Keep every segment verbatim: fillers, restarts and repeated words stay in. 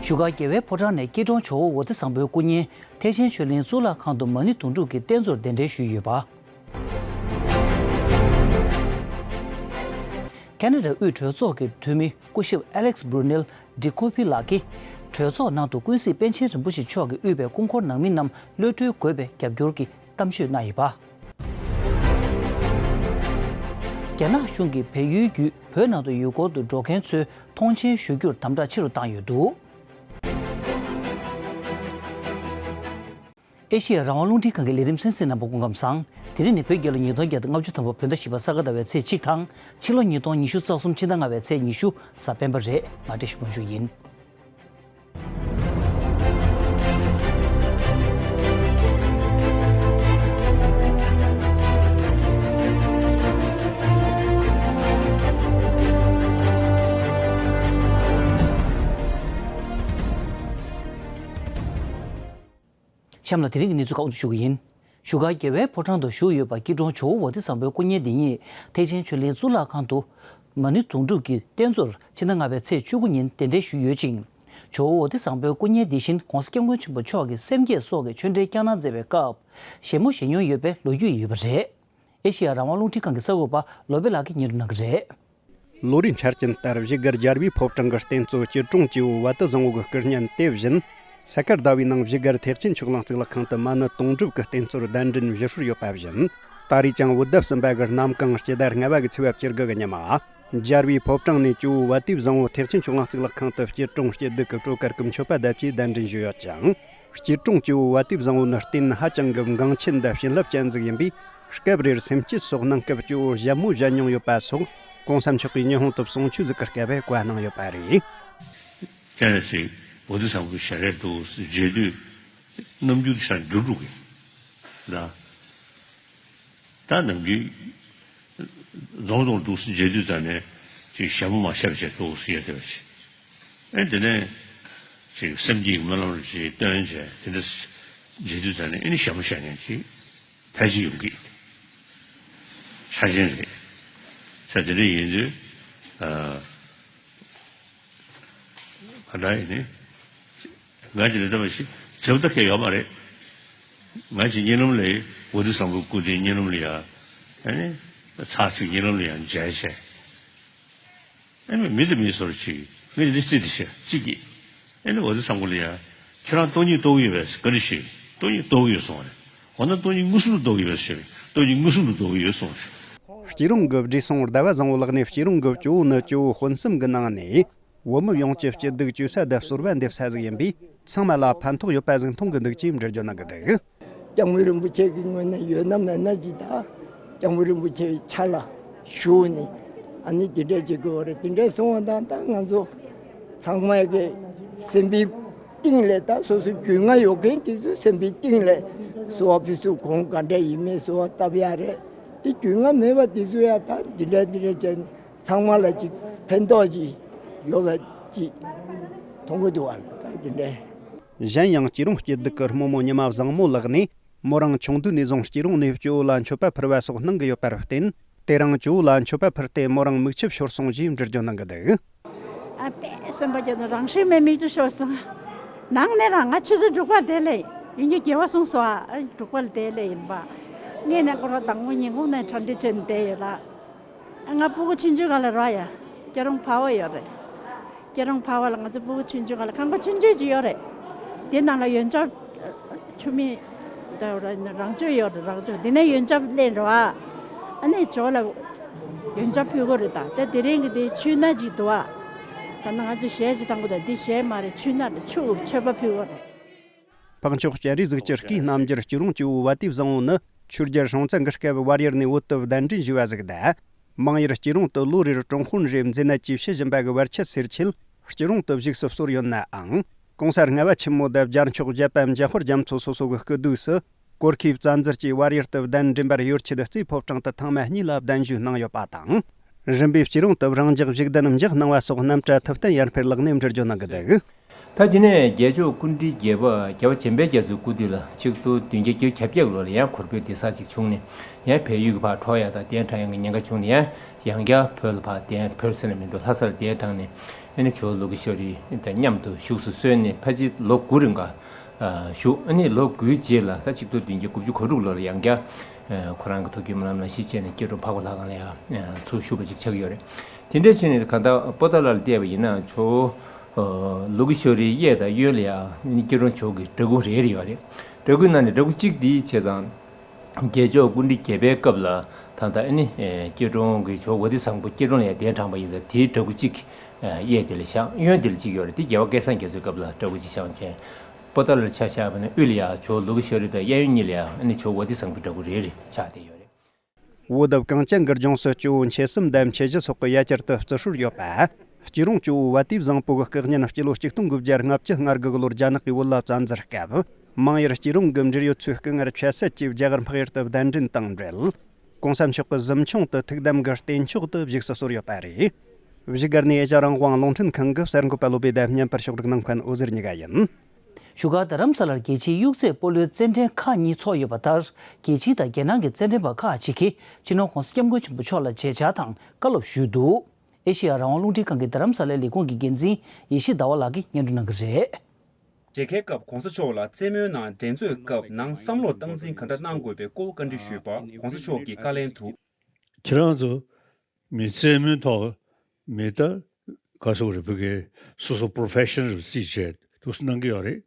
བཞུགས་སྒར་རྒྱལ་བའི་ཕོ་བྲང་ནས་སྐྱིད་གྲོང་ཇོ་བོ་ཝ་ཏི་བཟང་པོའི་སྐུ་བརྙན་ཐེག་ཆེན་ཆོས་གླིང་གཙུག་ལག་ཁང་དུ་མ་ཎི་དུང་སྒྲུབ་ཀྱི་རྟེན་གཙོར་གདན་འདྲེན་ཞུས་ཡོད་པ། ཁེ་ན་ཌ་དབུས་གྲོས་ཚོགས་ཀྱི་འཐུས་མི་སྐུ་ཞབས་Alex Brunel de Coppy ལགས་ཀྱིས། གྲོས་ཚོགས་ནང་དུ་ཀུན་གཟིགས་པཎ་ཆེན་རིན་པོ་ཆེ་མཆོག་གིས་དབུས་པའི་སྐུ་འཁོར་ནང་མི་རྣམས་གློད་གྲོལ་དགོས་པའི་རྒྱབ་སྐྱོར་གྱི་གཏམ་བརྗོད་གནང་ཡོད་པ། རྒྱ་ནག་གཞུང་གིས་བལ་ཡུལ་བརྒྱུད་བོད་ནང་དུ་ཡུལ་སྐོར་དུ་འགྲོ་མཁན་ཚོའི་མཐོང་མཆན་ཞུ་རྒྱུར་དམ་དྲག་ཆེ་རུ་བཏང་ཡོད་འདུག། ཨེ་ཤེ་ཡ་རང་དབང་རླུང་འཕྲིན་ཁང་གི་ལས་རིམ་གསན་གཟིགས་གནང་བར་སྐུ་ཁམས་བཟང་། དེ་རིང་ནི་བོད་རྒྱལ་ལོ་ཉིས་སྟོང་བརྒྱ་དང་ལྔ་བཅུ་ཐམ་པ་བོད་ཟླ་བཞི་པ་ས་ག་ཟླ་བའི་ཚེས་གཅིག་དང་། ཕྱི་ལོ་ཉིས་སྟོང་ཉི་ཤུ་རྩ་གསུམ་ཕྱི་ཟླ་ལྔ་པའི་ཚེས་ཉི་ཤུ་གཟའ་སྤེན་པ་རེད། ང་བཀྲ་ཤིས་དབང་ཕྱུག་ཡིན། གཤམ་ལ་དེ་རིང་གི་གནས་ཚུལ་ཁག་དབུ་འཛུགས་ཞུ་གི་ཡིན། བཞུགས་སྒར་རྒྱལ་བའི་ཕོ་བྲང་དུ་བཞུགས་ཡོད་པ་སྐྱིད་གྲོང་ཇོ་བོ་ཝ་ཏི་བཟང་པོའི་སྐུ་བརྙན་འདི་ཉིད་ཐེག་ཆེན་ཆོས་གླིང་གཙུག་ལག་ཁང་དུ་མ་ཎི་དུང་སྒྲུབ་ཀྱི་རྟེན་གཙོར་ཕྱི་ཟླ་ལྔ་པའི་ཚེས་བཅུ་དགུ་ཉིན་གདན་འདྲེན་ཞུས་ཡོད་ཅིང་། ཇོ་བོ་ཝ་ཏི་བཟང་པོའི་སྐུ་བརྙན་འདི་བཞིན་༸གོང་ས་༸སྐྱབས་མགོན་ཆེན་པོ་མཆོག་གིས་སེམས་བསྐྱེད་སོགས་ཀྱི་ཆོས་འབྲེལ་བསྐྱངས་གནང་མཛད་པའི་སྐབས་ཞལ་མོ་བཞེས་མྱོང་ཡོད་པའི་ལོ་རྒྱུས་ཡོད་པ་རེད། ཨེ་ཤེ་ཡ་རང་དབང་རླུང་འཕྲིན་ཁང་གི་གསར་འགོད་པ་བློ་བྷེ་ལགས་ཀྱིས་སྙན་སྒྲོན་གནང་གི་རེད། ལོ་རེའི་འཆར་ཅན་ལྟར་བཞུགས་སྒར་རྒྱལ་བའི་ཕོ་བྲང་གི་རྟེན་གཙོ་སྐྱིད་གྲོང་ཇོ་བོ་ཝ་ཏི་བཟང་བོ་གི་སྐུ་བརྙན་དེ་བཞིན། ས་ག་ཟླ་བའི་ནང་བཞུགས་སྒར་ཐེག་ཆེན་ཆོས་གླིང་གཙུག་ལག་ཁང་དུ་མ་ཎི་དུང་སྒྲུབ་ཀྱི་རྟེན་གཙོར་གདན་འདྲེན་ཞུ་སྲོལ་ཡོད་པ་བཞིན། ད་རེས་ཀྱང་བོད་ཟླ་གསུམ་པ་གི་གནམ་གང་སྤྱི་ཟླ་ལྔ་པ་གི་ཚེས་པ་བཅུ་དགུ་གི་ཉི་མ། རྒྱལ་བའི་ཕོ་བྲང་ནས་ཇོ་བོ་ཝ་ཏི་བཟང་བོ་ཐེག་ཆེན་ཆོས་གླིང་གཙུག་ལག་ཁང་དུ་སྐྱིད་གྲོང་སྐྱིད་སྡུག་གི་སྤྲོ་གར་གྱི་མཆོད་པ་བརྡབས་ཀྱིས་གདན་འདྲེན་ཞུས་ཡོད་ཅིང་། སྐྱིད་གྲོང་ཇོ་བོ་ཝ་ཏི་བཟང་བོ་ནི་རྟེན་ཧ་ཅང་གི་འགངས་ཆེན་དང་བྱིན་རླབས་ཅན་ཟིག་ཡིན་པས། སྐབས་རེར་སེམས་བསྐྱེད་སོགས་གནང་སྐབས་ཇོ་བོ་ཞལ་མོ་བཞད་མྱོང་ཡོད་པ་སོགས་༸གོང་ས་མཆོག་གིས་ཉི་ཧོང་དུ་གསུང་ཆོས་ཟིག་གི་སྐབས་བཀའ་གནང་ཡོད་པ་རེད། ཅེས་ཟེར་བོ་དྷི་སམ་བྷོ་ཞལ་རས་འདུག་མཇལ་དུས་རྣམ་འགྱུར་དེ་ཤར་འགྱུར་འགྲོ་གི་ལ། ད་ནམ་རྒྱུན་རྫོང་རྫོང་འདུག་མཇལ་དུས་ཙམ་ནས་ཅིག་ཞལ་མོ་མ་བཞད་པ་བྱས་འདུག་ཟེར་ཡ་དེ་བ་ཅིག་ཨེ་དེ་ནས་ཅིག་སེམས་ཀྱི་སྨོན་ལམ་ཅིག་བཏོན་བྱས་དེ་འདྲ་མཇལ་དུས་ཙམ་ནས་ཨེ་ནི་ཞལ་མོ་བཞད་མཁན་ཅིག་ཕལ་ཆེར་ཡོང་གི་ཆ་ཅན་རེད། ས་དེ་འདྲ་ཡིན་དུས་ཨ། ག་འདྲ་ཡིན་ནི། ང་ཅི་ལས་ལྟ་བ་ཞིག་བྱེད་པ་ཁས་ཡོད་མ་རེད། ང་ཅི་གཉིད་ལམ་ལས་བོ་དྷི་སམ་བྷོ་སྐུ་དེ་གཉིད་ལམ་ལ་ཡ། ཨ་ནི། ཚར་ཅིག་གཉིད་ལམ་ལ་ཡ་མཇལ་བྱས། ཨ་ནི་མི་དེ་མི་སོར་ཅིག་མི་དེ་རྩིས་དེ་བྱས་རྩིས་ཀྱིས། ཨ་ནི་བོ་དྷི་སམ་བྷོ་ལ་ཡ། ཁྱེད་རང་སྟོང་ཉིད་རྟོགས་ཡོད་པས་ག་རེ་ཞིག་སྟོང་ཉིད་རྟོགས་ཡོད་སོང་རེད། འོ་ན་སྟོང་ཉིད་མངོན་སུམ་དུ་རྟོགས་ཡོད་པས་ཞེས་པས་སྟོང་ཉིད་མངོན་སུམ་དུ་རྟོགས་ཡོད་སོང་རེད། སྐྱིད་གྲོང་གི་བགྲེས་སོང་ཟླ་བ་བཟང་བོ་ལགས་ནས་སྐྱིད་གྲོང་གི་ཇོ་བོ་ནི་ཇོ་བོ་དཔོན་གསུམ་གྱི་ནང་ནས། བོད་མི་ཡོངས་ཀྱི་སྐྱིད་སྡུག་བཅོས་ས་དང་གསོལ་བ་འདེབས་ས་ཟིག་ཡིན་པས་ཚང་མ་ལ་ཕན་ཐོགས་ཡོད་པ་ཟིག་མཐོང་གི་འདུག་ཅེས་འགྲེལ་བརྗོད་གནང་གི་འདུག། སྐྱབས་མགོན་རིན་པོ་ཆེ་གི་ངོས་ནས་ཡོད་ན་མེད་ན་ཅིག་ད་སྐྱབས་མགོན་རིན་པོ་ཆེའི་ཕྱག་ལ་ཞུགས་ནས་ཨ་ནི་དེ་འདྲས་བྱེད་དགོས་པ་རེད། དེ་འདྲས་སོང་བ་དང་ད་ང་ཚོ་ཚང་མ་གི་སེམས་པའི་གཏིང་ལས་ད་སོ་སོ་རྒྱུས་མངའ་ཡོད་མཁན་དེ་ཚོ་སེམས་པའི་གཏིང་ལས་གསོལ་བ་ཕུལ་ཚུལ་གང་ག་འདྲས་ཡིན་མིན་གསོལ་བ་བཏབ་ཡ་རེད། དེ་རྒྱུས་མངའ་མེད་པ་དེ་ཚོ་ཡ་ད་དེ་འདྲས་དེ་འདྲས་བྱས་ནས། ཚང་མ་ལ་ཅིག་ཕན་ཐོགས་ཅིག་ཡོད་པ་ཅིག་མཐོང་གི་འདུག་བ་ལ་ད་དེ་འདྲའི། གཞན་ཡང་སྐྱིད་གྲོང་སྐྱིད་སྡུག་གི་རྨོ་མོ་ཉི་མ་བཟང་མོ་ལགས་ནས་མོ་རང་ཆུང་དུས་ནས་བཟུང་སྐྱིད་གྲོང་ནས་ཇོ་བོ་ལ་མཆོད་པ་ཕུལ་བ་སོགས་གནང་གི་ཡོད་པར་བརྟེན། དེ་རིང་ཇོ་བོ་ལ་མཆོད་པ་ཕུལ་ཏེ་མོ་རང་མིག་ཆུ་ཤོར་སོང་ཞེས་འགྲེལ་བརྗོད་གནང་གི་འདུག། ཨ་ཕས་སེམས་པ་སྐྱོ་ན་རང་ཤི་མེད་མིག་ཆུ་ཤོར་སོང་། ནང་ནས་རང་ང་ཆུ་ཚོད་དྲུག་པར་བསྡད་ལེ་ཡིན་རྒྱུ་དགེ་བ་སོང་སོང་ཨ་དྲུག་པར་བསྡད་ལེ་ཡིན་པ། ངས་ནས་སྐོར་བ་དང་པོ་ཉིན་གུང་ནས་གྲ་སྒྲིག་བྱས་ནས་བསྡད་ཡོད་ལ། ང་སྤུ་གུ་ཆུང་ཆུང་སྒང་ལ་རོགས་ཡ། སྐྱིད་གྲོང་འཕར་བ་ཡོད་རེད། སྐྱིད་གྲོང་འཕར་བ་ལ་ང་ཚོ་སྤུ་གུ་ཆུང་ཆུང་སྒང་ལ་ཁང་པ་ཆུང་ཆུང་ཅིག་ཡོད་རེད། དེ་ནང་ལ་ཡོན་ཆབ་ཆུ་མིག་ད་རང་ཆོས་ཡོད་རེད་རང་ཆོས་དེ་ནས་ཡོན་ཆབ་ལེན་རོགས་ཨ། ཨ་ནི་ཇོ་ལ་ཡོན་ཆབ་ཕུལ་དགོས་རེད་ད་ད་དེ་རིང་གི་དེ་ཆུ་སྣ་ཅིག་འདུག་ཨ། ད་ནང་ང་ཚོ་གཞས་ཅིག་བཏང་དགོས་ད་འདི་གཞས་མ་རེད་ཆུ་སྣ་རེད་ཆུ་མཆོད་པ་ཕུལ་དགོས་རེད། འཕགས་མཆོག་སྤྱན་རས་གཟིགས་ཀྱི་སྐུའི་རྣམ་རྒྱལ་སྐྱིད་གྲོང་ཇོ་བོ་ཝ་ཏི་བཟང་བོ་ནི་ཆོས་རྒྱལ་སྲོང་བཙན་གྱི་སྐབས་བལ་ཡུལ་ནས་བོད་དུ་གདན་འདྲེན་ཞུས་པ་ཟིག་དང་། མང་ཡུལ་སྐྱིད་གྲོང་དུ་ལོ་རེར་ཀྲུང་ཧོན་རེ་མཛེ་ནད་ཀྱིས་ཤི་བཞིན་པ་གི་བར་ཆད་སེལ་ཆེད་སྐྱིད་གྲོང་དུ་བཞུགས་སུ་གསོལ་ཡོད་ནའང་། གོང་ས་ལྔ་པ་ཆེན་མོ་དང་བརྒྱ་མཆོག་བརྒྱད་པ་འཇམ་དཔལ་རྒྱ་མཚོ་སོ་སོ་གི་སྐུ་དུས་སུ། གོར་ཁའི་བཙན་འཛུལ་གྱིས་བལ་ཡུལ་དུ་གདན་འདྲེན་པར་ཡུལ་ཆེད་རྩེའི་ཕོ་བྲང་དུ་ཐེངས་མ་གཉིས་ལ་གདན་ཞུ་གནང་ཡོད་པ་དང་། རིམ་པས་སྐྱིད་གྲོང་དུ་རང་འཇགས་བཞུགས་གདན་འཇགས་གནང་བ་སོགས་རྣམ་གྲྭ་ཐུབ་བསྟན་ཡར་འཕེལ་ལགས་ནས་འགྲེལ་བརྗོད་གནང་གི་འདུག། ད་དེ་ནས་རྒྱལ་མཆོག་སྐུ་ཕྲེང་བརྒྱད་པ་རྒྱལ་བ་བྱམས་པའི་རྒྱ་མཚོའི་སྐུ་དུས་ལ་ཆིག་སྟོང་བདུན་བརྒྱ་བརྒྱད་ཅུ་གྱ་བརྒྱད་ལོ་ལ་ཡང་གུར་འབུད་དེ་ས་ཅིག་བྱུང་ནས་ཡང་བལ་ཡུལ་གྱི་ཕར་འགྲོ་ཡག་དང་གདན་དྲངས་ཡག་གི་ཉེན་ཁ་བྱུང་ནས་ཡང་ཡང་བསྐྱར་བོད་ལ་ཕར་གདན་བོད་ཟེར་ན་མི་འདུག་ལྷ་སར་གདན་དྲངས་ནས་ཨ་ནི་ཇོ་བོ་ལོ་ཀི་ཤྭ་རི་དང་མཉམ་དུ་བཞུགས་སུ་གསོལ་ནས་ཕལ་ཆེར་ལོ་དགུ་རིང་ག་བཞུགས། ཨ་ནི་ལོ་དགུའི་རྗེས་ལ་ད་ཆིག་སྟོང་བདུན་བརྒྱ་དགུ་བཅུ་གོ་དྲུག་ལོ་ལ་ཡང་བསྐྱར་ཁོ་རང་གི་ཐུགས་ཀྱི་སྨོན་ལམ་ལ་གཞི་བྱས་ནས་སྐྱིད་གྲོང་འཕགས་པ་ལྷ་ཁང་ལ་ཡང་ཚུར་བཞུགས་པ་ཅིག་ཆགས་ཀྱི་ཡོད་རེད། དེ་འདྲ་བྱས་ནས་གང་ལྟར་པོ་ཏཱ་ལ་ལ་བལྟས་པ་ཡིན་ན་ཇོ་བོ་ལོ་ཀི་ཤྭ་རིའི་གཡས་དང་གཡོན་ལ་ཡང་སྐྱིད་གྲོང་ཇོ་བོ་གི་འདྲ་སྐུ་རེ་རེ་ཡོད་རེད། འདྲ་སྐུའི་ནང་ནས་འདྲ་སྐུ་གཅིག་འདི་བྱས་ཙང་རྒྱལ་མཆོག་སྐུ་ཕྲེང་བརྒྱད་པའི་སྐབས་ལ་ད་ལྟ་ཨ་ནི་སྐྱིད་གྲོང་གི་ཇོ་བོ་ཝ་ཏི་བཟང་པོ་སྐྱིད་གྲོང་ལ་ཡང་གདན་དྲངས་པ་ཡིན་ཙང་དེའི་འདྲ་སྐུ་གཅིག་གཡས་དེ་ལ་བཞག་གཡོན་དེ་ལ་གཅིག་ཡོད་རེད། དེ་རྒྱལ་བ་སྐལ་བཟང་རྒྱ་མཚོའི་སྐབས་ལ་འདྲ་སྐུ་གཅིག་བཞག་བྱས། པོ་ཏཱ་ལར་ཆ་བཞག་པ་ན་དབུས་ལ་ཡང་ཇོ་བོ་ལོ་ཀི་ཤྭ་རི་དང་གཡས་གཡོན་གཉིས་ལ་ཡང་ཨ་ནི་ཇོ་བོ་ཝ་ཏི་བཟང་པོའི་འདྲ་སྐུ་རེ་རེ་ཆགས་བསྡད་ཡོད་རེད། བོད་བདག་གངས་ཅན་གྱི་ལྗོངས་སུ་སྐྱེ་བོ་མཆེད་གསུམ་དང་མཆེད་བཞི་སོགས་ཀྱི་ཡ་གྱལ་དུ་བརྩི་སྲོལ་ཡོད་པ། སྐྱིད་གྲོང་སྐྱེ་བོ་ཝ་ཏི་བཟང་པོ་གི་སྐུ་བརྙན་སྤྱི་ལོ་ཆིག་སྟོང་དགུ་བརྒྱ་ལྔ་བཅུ་ང་དགུ་གི་ལོར་རྒྱ་ནག་གི་བོད་ལ་བཙན་འཛུལ་སྐབས། མང་ཡུལ་སྐྱིད་གྲོང་གི་འབྲེལ་ཡོད་ཚོའི་སྐུ་ངལ་ཁྱད་བསད་ཀྱིས་རྒྱ་གར་འཕགས་ཡུལ་དུ་གདན་འདྲེན་དང་འབྲེལ། གོང་ས་མཆོག་གི་གཟིམ་ཆུང་དུ་ཐུགས་དམ་གྱི་རྟེན་མཆོག་ཏུ་བཞུགས་སུ་གསོལ་ཡོད་པ་རེད། བཞུགས་སྒར་ནས་ཨེ་ཤ་ཡ་རང་དབང་རླུང་འཕྲིན་ཁང་གི་གསར་འགོད་པ་བློ་བྷེ་དང་བརྙན་པར་ཕྱོགས་སྒྲིག་གནང་མཁན་འོད་ཟེར་གཉིས་ཀ་ཡིན། བཞུགས་སྒར་རྡ་རམ་ས་ལར་རྒྱལ་སྤྱིའི་གཡུག་རྩེད་སྤོ་ལོའི་རྩེད་འགྲན་ཁག་གཉིས་ཚོགས་ཡོད་པ་ལྟར། རྒྱལ་སྤྱི་དང་རྒྱལ་ནང་གི་རྩེད་འགྲན་པ་ཁག་ཅིག་གིས་སྤྱི་ནོར་༧གོང་ས་༧སྐྱབས་མགོན་ཆེན་པོ་མཆོག་ལ་མཇལ་བཅར་དང་བཀའ་སློབ་ཞུས་འདུག་ཨེ་ཤེ་ཡ་རང་དབང་རླུང་འཕྲིན་ཁང་གི་རྡ་རམ་ས་ལའི་ལས་ཁུངས་ཀྱི་འགན་འཛིན་ཡེ་ཤེས་ཟླ་བ་ལགས་ཀྱིས་སྙན་སྒྲོན་གནང་གི་རེད། མཇལ་ཁའི་སྐབས་གོང་ས་མཆོག་ལ་རྩེད་མོའི་ནང་འགྲན་རྩོད་སྐབས་ནང་བསམ་བློ་སྟངས་འཛིན་ག་འདྲ་གནང་དགོས་པའི་སྐོར་བཀའ་འདྲི་ཞུས་པར་གོང་ས་མཆོག་གིས་བཀའ་ལན་དུ། ཁྱེད་རང་ཚོ་མི་རྩེད་མོའི་ཐོག་མི་ལྟ་ག་སོགས་རེད། ཕ་གིའི་སོ་སོ་པོ་རོ་ཕེ་ཤན་རུ་རྩིས་བྱས་འདུག་སེ་གནང་གི་ཡོད་རེད།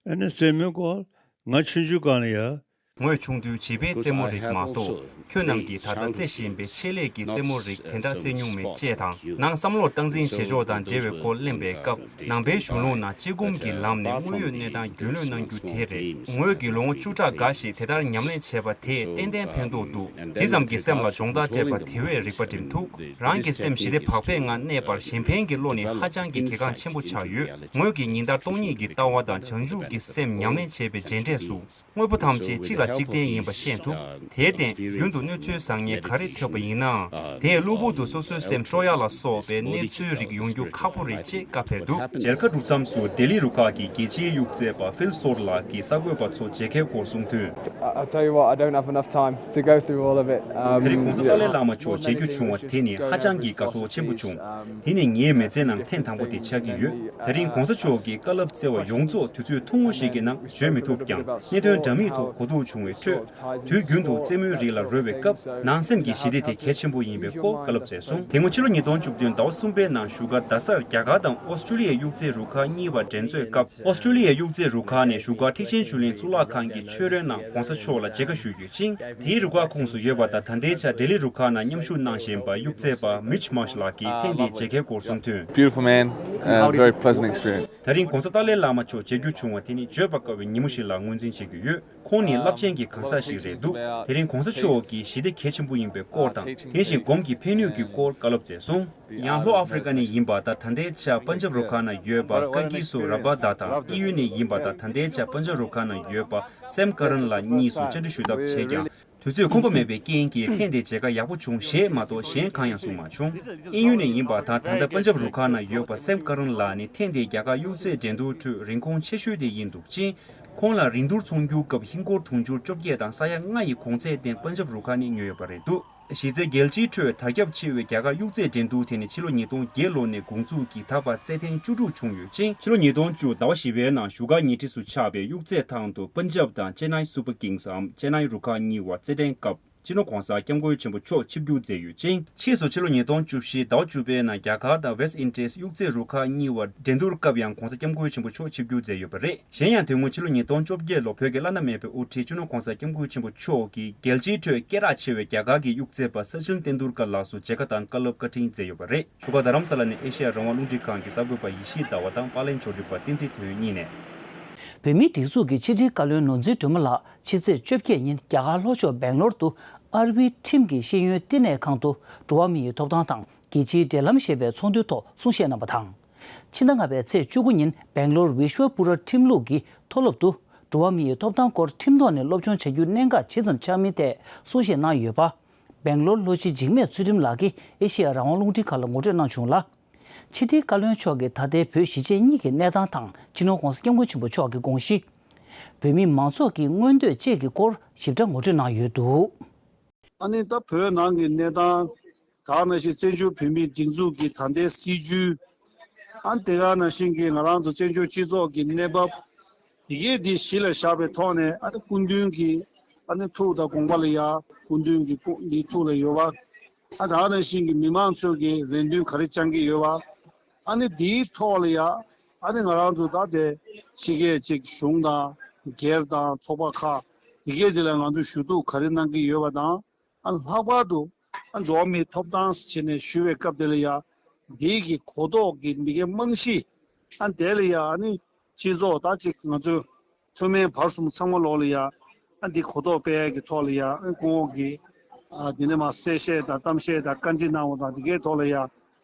ཨ་ནི་རྩེད་མོའི་སྐོར་ང་ཆུང་ཆུང་སྒང་ལ་ཡ། ངོས་ཆུང་དུས་བྱིས་པའི་རྩེད་མོ་རིགས་མ་གཏོགས་ཁྱོད་རྣམས་ཀྱིས་ད་ལྟ་རྩེ་བཞིན་པའི་ཆེད་ལས་ཀྱི་རྩེད་མོ་རིགས་དེ་འདྲ་རྩེ་མྱོང་མེད་ཅེས་དང་། ནང་བསམ་བློ་སྟངས་འཛིན་བྱེད་ཕྱོགས་དང་འབྲེལ་བའི་སྐོར་གླེང་པའི་སྐབས། ནང་པའི་གཞུང་ལུགས་ནང་གཅིག་སྒོམ་གྱི་ལམ་ནས་དངོས་ཡོད་གནས་སྟངས་རྒྱུས་ལོན་གནང་རྒྱུ་དེ་རེད། ངོས་ཀྱིས་ལོ་ངོ་བཅུ་ཕྲག་འགའ་ཞིག་དེ་ལྟར་ཉམས་ལེན་བྱས་པ་དེས་ཏན་ཏན་ཕན་ཐོགས་འདུག་ཇི་ཙམ་གྱིས་སེམས་ལ་སྦྱོང་བརྡར་སྤྲད་པ་དེ་བས་རིག་པ་སྒྲིམ་ཐུབ། རང་གི་སེམས་ཞི་བདེ་བག་ཕེབས་ངང་གནས་པར་གཞན་ཕན་གྱི་བློ་ནི་ཧ་ཅང་གི་གལ་འགངས་ཆེན་པོ་ཆགས་ཡོད། ངོས་ཀྱིས་ཉིན་ལྟར་སྟོང་ཉིད་ཀྱི་ལྟ་བ་དང་བྱང་ཆུབ་ཀྱི་སེམས་ཉམས་ལེན་བྱས་པའི་རྗེས་འབྲས་སུ། དངོས་པོ་ཐམས་ཅད་གཅིག་ལ་གཅིག་བརྟེན་ཡིན་པ་ཤེས་ཐུབ། དེར་བརྟེན་རྒྱུན་དུ་གནོད་འཚེའི་བཟང་ངན་ག་རེ་ཐེབས་པ་ཡིན་ནའང་དེས་གློ་བུར་དུ་སོ་སོའི་སེམས་སྐྲོ་ཡག་ལ་སོགས་པའི་གནས་ཚུལ་རིགས་ཡོང་རྒྱུ་ཁག་པོ་རེད་ཅེས་བཀའ་ཕེབས་འདུག་མཇལ་ཁ་གྲུབ་མཚམས་སུ་ལྡི་ལི་རུ་ཁག་གི་རྒྱལ་སྤྱིའི་གཡུག་རྩེད་པ་ཕིལ་སོར་ལགས་ཀྱིས་གསར་འགོད་པ་ཚོ་མཇལ་ཁའི་སྐོར་གསུངས་དོན། I- I'll tell you what, I don't have enough time to go through all of it. Um, དེ་རིང་གོང་ས་ཏཱ་ལའི་བླ་མ་མཆོག་མཇལ་རྒྱུ་བྱུང་བ་དེ་ནི་ཧ་ཅང་གི་དགའ་ཚོར་ཆེན་པོ་བྱུང་། དེ་ནི་ངའི་མི་ཚེའི་ནང་ཐེངས་དང་པོ་དེ་ཆགས་ཀྱི་ཡོད། དེ་རིང་གོང་ས་མཆོག་གི་བཀའ་སློབ་བསྩལ་བ་ཡོངས་རྫོགས་དུས་ཚོད་ཐུང་ངུ་ཞིག་གི་ནང་བརྗོད་མི་ཐུབ་ཀྱང་། གནད་དོན་འདྲ་མིན་ཐོག་གོ་བསྡུར་བྱུང་བའི་ཁྲོད། དུས་རྒྱུན་དུ་རྩེད་མོའི་རིགས་ལ་རོལ་བའི་སྐབས་ནང་སེམས་ཀྱི་ཞི་བདེ་དེ་གལ་ཆེན་པོ་ཡིན་པའི་སྐོར་བཀའ་སློབ་སྩལ་སོང་། དེ་སྔོན་ཕྱི་ལོ་ཉིས་སྟོང་བཅུ་བདུན་ཟླ་བ་གསུམ་པའི་ནང་བཞུགས་སྒར་རྡ་སར་རྒྱ་གར་དང་ཨོ་སི་ཀྲི་ལི་ཡའི་གཡུག་རྩེད་རུ་ཁག་གཉིས་བར་འགྲན་རྩོད་སྐབས། ཨོ་སི་ཀྲི་ལི་ཡའི་གཡུག་རྩེད་རུ་ཁག་ནས་བཞུགས་སྒར་ཐེག་ཆེན་ཆོས་གླིང་གཙུག་ལག་ཁང་གི་མཆོད་རོལ་ནང་གོང་ས་མཆོག་ལ་མཇལ་ཁ་ཞུས་ཡོད་ཅིང་། དེའི་རུ་ཁག་ཁོངས་སུ་ཡོད་པ་དང་ད་ལྟའི་ཆར་ལྡི་ལི་རུ་ཁག་ནང་མཉམ་ཞུགས་གནང་བཞིན་པ་གཡུག་རྩེད་པ་མིཆ་མར་ཤ་ལགས་ཀྱིས་ཐེངས་འདིའི་མཇལ་ཁའི་སྐོར་གསུངས་དོན། Beautiful man and very pleasant experience. དེ་རིང་གོང་ས་ཏཱ་ལའི་བླ་མ་མཆོག་མཇལ་རྒྱུ་བྱུང་བ་དེ་ནི་བརྗོད་པ་དཀའ་བའི་ཉིན་མོ་ཞིག་ལ་ངོས་འཛིན་བྱེད་ཀྱི་ཡོད། ཁོང་ནི་རླབས་ཆེན་གྱི་གང་ཟག་ཞིག་རེད་འདུག་དེ་རིང་གོང་ས་མཆོག་གིས་ཞི་བདེ་གལ་ཆེན་པོ་ཡིན་པའི་སྐོར་དང་། དེ་བཞིན་སྒོམ་གྱི་ཕན་ནུས་ཀྱི་སྐོར་བཀའ་སློབ་སྩལ་སོང་། ཡང་ལྷོ་ཨ་ཧྥེ་རི་ཀ་ནས་ཡིན་པ་དང་ད་ལྟའི་ཆར་པན་ཇབ་རུ་ཁག་ནང་ཡོད་པ་ཀ་གི་སོ་ར་བྷ་དཱ་དང་དབྱིན་ཡུལ་ནས་ཡིན་པ་དང་ད་ལྟའི་ཆར་པན་ཇབ་རུ་ཁག་ནང་ཡོད་པ་སེམ་ཀ་རན་ལགས་གཉིས་སུ་བཅར་འདྲི་ཞུ་ཐབས་བྱས་ཀྱང་། དུས་ཚོད་ཁོམ་པ་མེད་པའི་རྐྱེན་གྱིས་ཐེངས་འདིའི་མཇལ་ཁ་ཡག་པོ་བྱུང་ཞེས་མ་གཏོགས་གཞན་གང་ཡང་གསུངས་མ་བྱུང་། དབྱིན་ཡུལ་ནས་ཡིན་པ་དང་ད་ལྟ་པན་ཇབ་རུ་ཁག་ནང་ཡོད་པ་སེམ་ཀ་རན་ལགས་ནི་ཐེངས་འདིའི་རྒྱ་གར་གཡུག་རྩེད་འགྲན་བསྡུར་ཁྲོད་རིན་གོང་ཆེ་ཤོས་དེ་ཡིན་འདུག་ཅིང་། ཁོང་ལ་རིན་བསྡུར་ཚོང་རྒྱུའི་སྐབས་ཧིན་སྒོར་དུང་ཕྱུར་བཅོ་བརྒྱད་དང་ས་ཡ་ལྔ་ཡི་གོང་ཚད་ལྡན་པན་ཇབ་རུ་ཁག་ནས་ཉོས་ཡོད་པ་རེད་འདུག་གཞི་རྩའི་རྒྱལ་སྤྱིའི་ཁྲོད་དར་ཁྱབ་ཆེ་བའི་རྒྱ་གར་གཡུག་རྩེད་འགྲན་བསྡུར་དེ་ནི་ཕྱི་ལོ་ཉིས་སྟོང་བརྒྱད་ལོ་ནས་འགོ་འཛུགས་ཀྱིས་ད་བར་རྩེད་ཐེངས་བཅུ་དྲུག་བྱུང་ཡོད་ཅིང་། ཕྱི་ལོ་ཉིས་སྟོང་བཅུ་ཟླ་བ་བཞི་པའི་ནང་བཞུགས་སྒར་ཉེ་འཁྲིས་སུ་ཆགས་པའི་གཡུག་རྩེད་ཐང་དུ་པན་ཇབ་དང་ཅེ་ནའི་སུ་པར་ཀིངས་འམ་ཅེ་ནའི་རུ་ཁག་གཉིས་བར་རྩེད་འགྲན་སྐབས་སྤྱི་ནོར་༧གོང་ས་༧སྐྱབས་མགོན་ཆེན་པོ་མཆོག་ཆིབས་བསྒྱུར་མཛད་ཡོད་ཅིང་། ཕྱིས་སུ་ཕྱི་ལོ་ཉིས་སྟོང་བཅུ་བཞི་ཟླ་བ་བཅུ་པའི་ནང་རྒྱ་གར་དང་ཝེ་སི་ཊི་ཨིན་ཌི་ཡས་གཡུག་རྩེད་རུ་ཁག་གཉིས་བར་འགྲན་བསྡུར་སྐབས་ཡང་༧གོང་ས་༧སྐྱབས་མགོན་ཆེན་པོ་མཆོག་ཆིབས་བསྒྱུར་མཛད་ཡོད་པ་རེད། གཞན་ཡང་དེ་སྔོན་ཕྱི་ལོ་ཉིས་སྟོང་བཅོ་བརྒྱད་ལོ་བོད་ཀྱི་བླ་ན་མེད་པའི་དབུ་ཁྲིད་སྤྱི་ནོར་༧གོང་ས་༧སྐྱབས་མགོན་ཆེན་པོ་མཆོག་གིས་རྒྱལ་སྤྱིའི་ཁྲོད་སྐད་གྲགས་ཆེ་བའི་རྒྱ་གར་གྱི་གཡུག་རྩེད་པ་ས་ཆིན་ཏེན་དུར་ཀར་ལགས་སུ་མཇལ་ཁ་དང་བཀའ་སློབ་བཀའ་དྲིན་མཛད་ཡོད་པ་རེད། བཞུགས་སྒར་རྡ་རམ་ས་ལ་ནས་ཨེ་ཤེ་ཡ་རང་དབང་རླུང་འཕྲིན་ཁང་གི་གསར་འགོད་པ་ཡེ་ཤེས་ཟླ་བ་དང་པར་ལེན་ཕྱོགས་སྒྲིག་པ་བསྟན་འཛིན་ཐོན་གཉིས་ནས། བོད་མིའི་སྒྲིག་འཛུགས་ཀྱི་ཕྱི་དྲིལ་བཀའ་བློན་ནོར་འཛིན་སྒྲོལ་མ་ལགས་ཕྱི་ཚེས་བཅོ་བརྒྱད་ཉིན་རྒྱ་གར་ལྷོ་ཕྱོགས་སྦེང་ལོར་དུ་ཨར་བྷི་ཁྲིམས་ཀྱི་ཤེས་ཡོན་བསྟི་གནས་ཁང་དུ་འགྲོ་བ་མི་ཡི་ཐོབ་ཐང་དང་རྒྱལ་སྤྱིའི་འབྲེལ་ལམ་ཞེས་པའི་ཚོགས་འདུའི་ཐོག་གསུང་བཤད་གནང་བ་དང་། ཕྱི་ཟླ་ལྔ་པའི་ཚེས་བཅུ་དགུ་ཉིན་སྦེང་ལོར་བི་ཤྭ་པུ་ར་ཁྲིམས་ལུགས་ཀྱི་མཐོ་སློབ་ཏུ་འགྲོ་བ་མི་ཡི་ཐོབ་ཐང་སྐོར་ཁྲིམས་ཐོག་ནས་སློབ་སྦྱོང་བྱ་རྒྱུའི་གནད་འགག་ཇི་ཙམ་ཆགས་མིན་ཐད་གསུང་བཤད་གནང་ཡོད་པ། སྦེང་ལོར་ལྷོ་སྤྱི་འཇིགས་མེད་ཚུལ་ཁྲིམས་ལགས་ཀྱིས་ཨེ་ཤེ་ཡ་རང་དབང་རླུང་འཕྲིན་ཁང་ལ་ངོ་སྤྲོད་གནང་བྱུང་ལ། ཕྱི་དྲིལ་བཀའ་བློན་མཆོག་གིས་ད་ལྟའི་བོད་གཞིས་བྱེས་གཉིས་ཀྱི་གནས་སྟངས་དང་སྤྱི་ནོར་༸གོང་ས་༸སྐྱབས་མགོན་ཆེན་པོ་མཆོག་གི་དགོངས་གཞི། བོད་མིའི་མང་ཚོགས་ཀྱི་མངོན་འདོད་བཅས་ཀྱི་སྐོར་ཞིབ་ཕྲ་ངོ་སྤྲོད་གནང་ཡོད་འདུག། ཨ་ནི་ད་བོད་ནང་གི་གནས་སྟངས། ད་ག་ནང་བཞིན་བཙན་བྱོལ་བོད་མིའི་སྒྲིག་འཛུགས་ཀྱི་ད་ལྟའི་སྲིད་བྱུས། ཨ་ནི་དེ་ག་ནང་བཞིན་གྱི་ང་རང་ཚོ་བཙན་བྱོལ་སྤྱི་ཚོགས་ཀྱི་གནས་བབ། དེ་གས་འདི་གཞི་ལ་བཞག་པའི་ཐོག་ནས། ཨ་ནི་སྐུ་མདུན་གྱི་ཨ་ནི་ཐུགས་དང་དགོངས་པ་ལ་ཡ། སྐུ་མདུན་གྱི་སྐུ་འདི་ཐུགས་ལ་ཡོད་པ། ཨ་ད་ག་ནང་བཞིན་གྱི་མི་མང་ཚོས་ཀྱི་རེ་འདུན་ག་རེ་བཅང་གི་ཡོད་པ། ཨ་ནི་འདིའི་ཐོག་ལ་ཡ། ཨ་ནི་ང་རང་ཚོ་ད་དེ་ཕྱི་རྒྱལ་གཅིག་གཞུང་དང་སྒེར་དང་ཚོགས་པ་ཁག་དེ་གས་འདི་ལ་ང་ཚོས་ཞུ་གཏུག་ག་རེ་གནང་གི་ཡོད་པ་དང་། ཨ་ལྷག་པར་དུ་ཨ་འགྲོ་བ་མིའི་ཐོབ་ཐང་ཟེར་ནས་ཞུ་བའི་སྐབས་དེ་ལ་ཡ། འདི་གི་གོ་རྟོགས་ཀྱི་མི་སྒེར་རྨང་གཞི། ཨ་དེ་ལ་ཡ་ཨ་ནི་སྤྱི་ཚོགས་ད་ཅིག་ང་ཚོས་མཐོ་དམན་བར་གསུམ་ཚང་མ་ལོག་ལ་ཡ། ཨ་འདི་གོ་རྟོགས་སྤེལ་ཡ་གི་ཐོག་ལ་ཡ། ཨ་སྐུ་ངོ་གི་ཨ་དེ་ནས་མ་གསལ་བཤད་དང་གཏམ་བཤད་དང་བཀའ་འདྲི་གནང་བ་དང་། དེ་གའི་ཐོག་ལ་ཡ་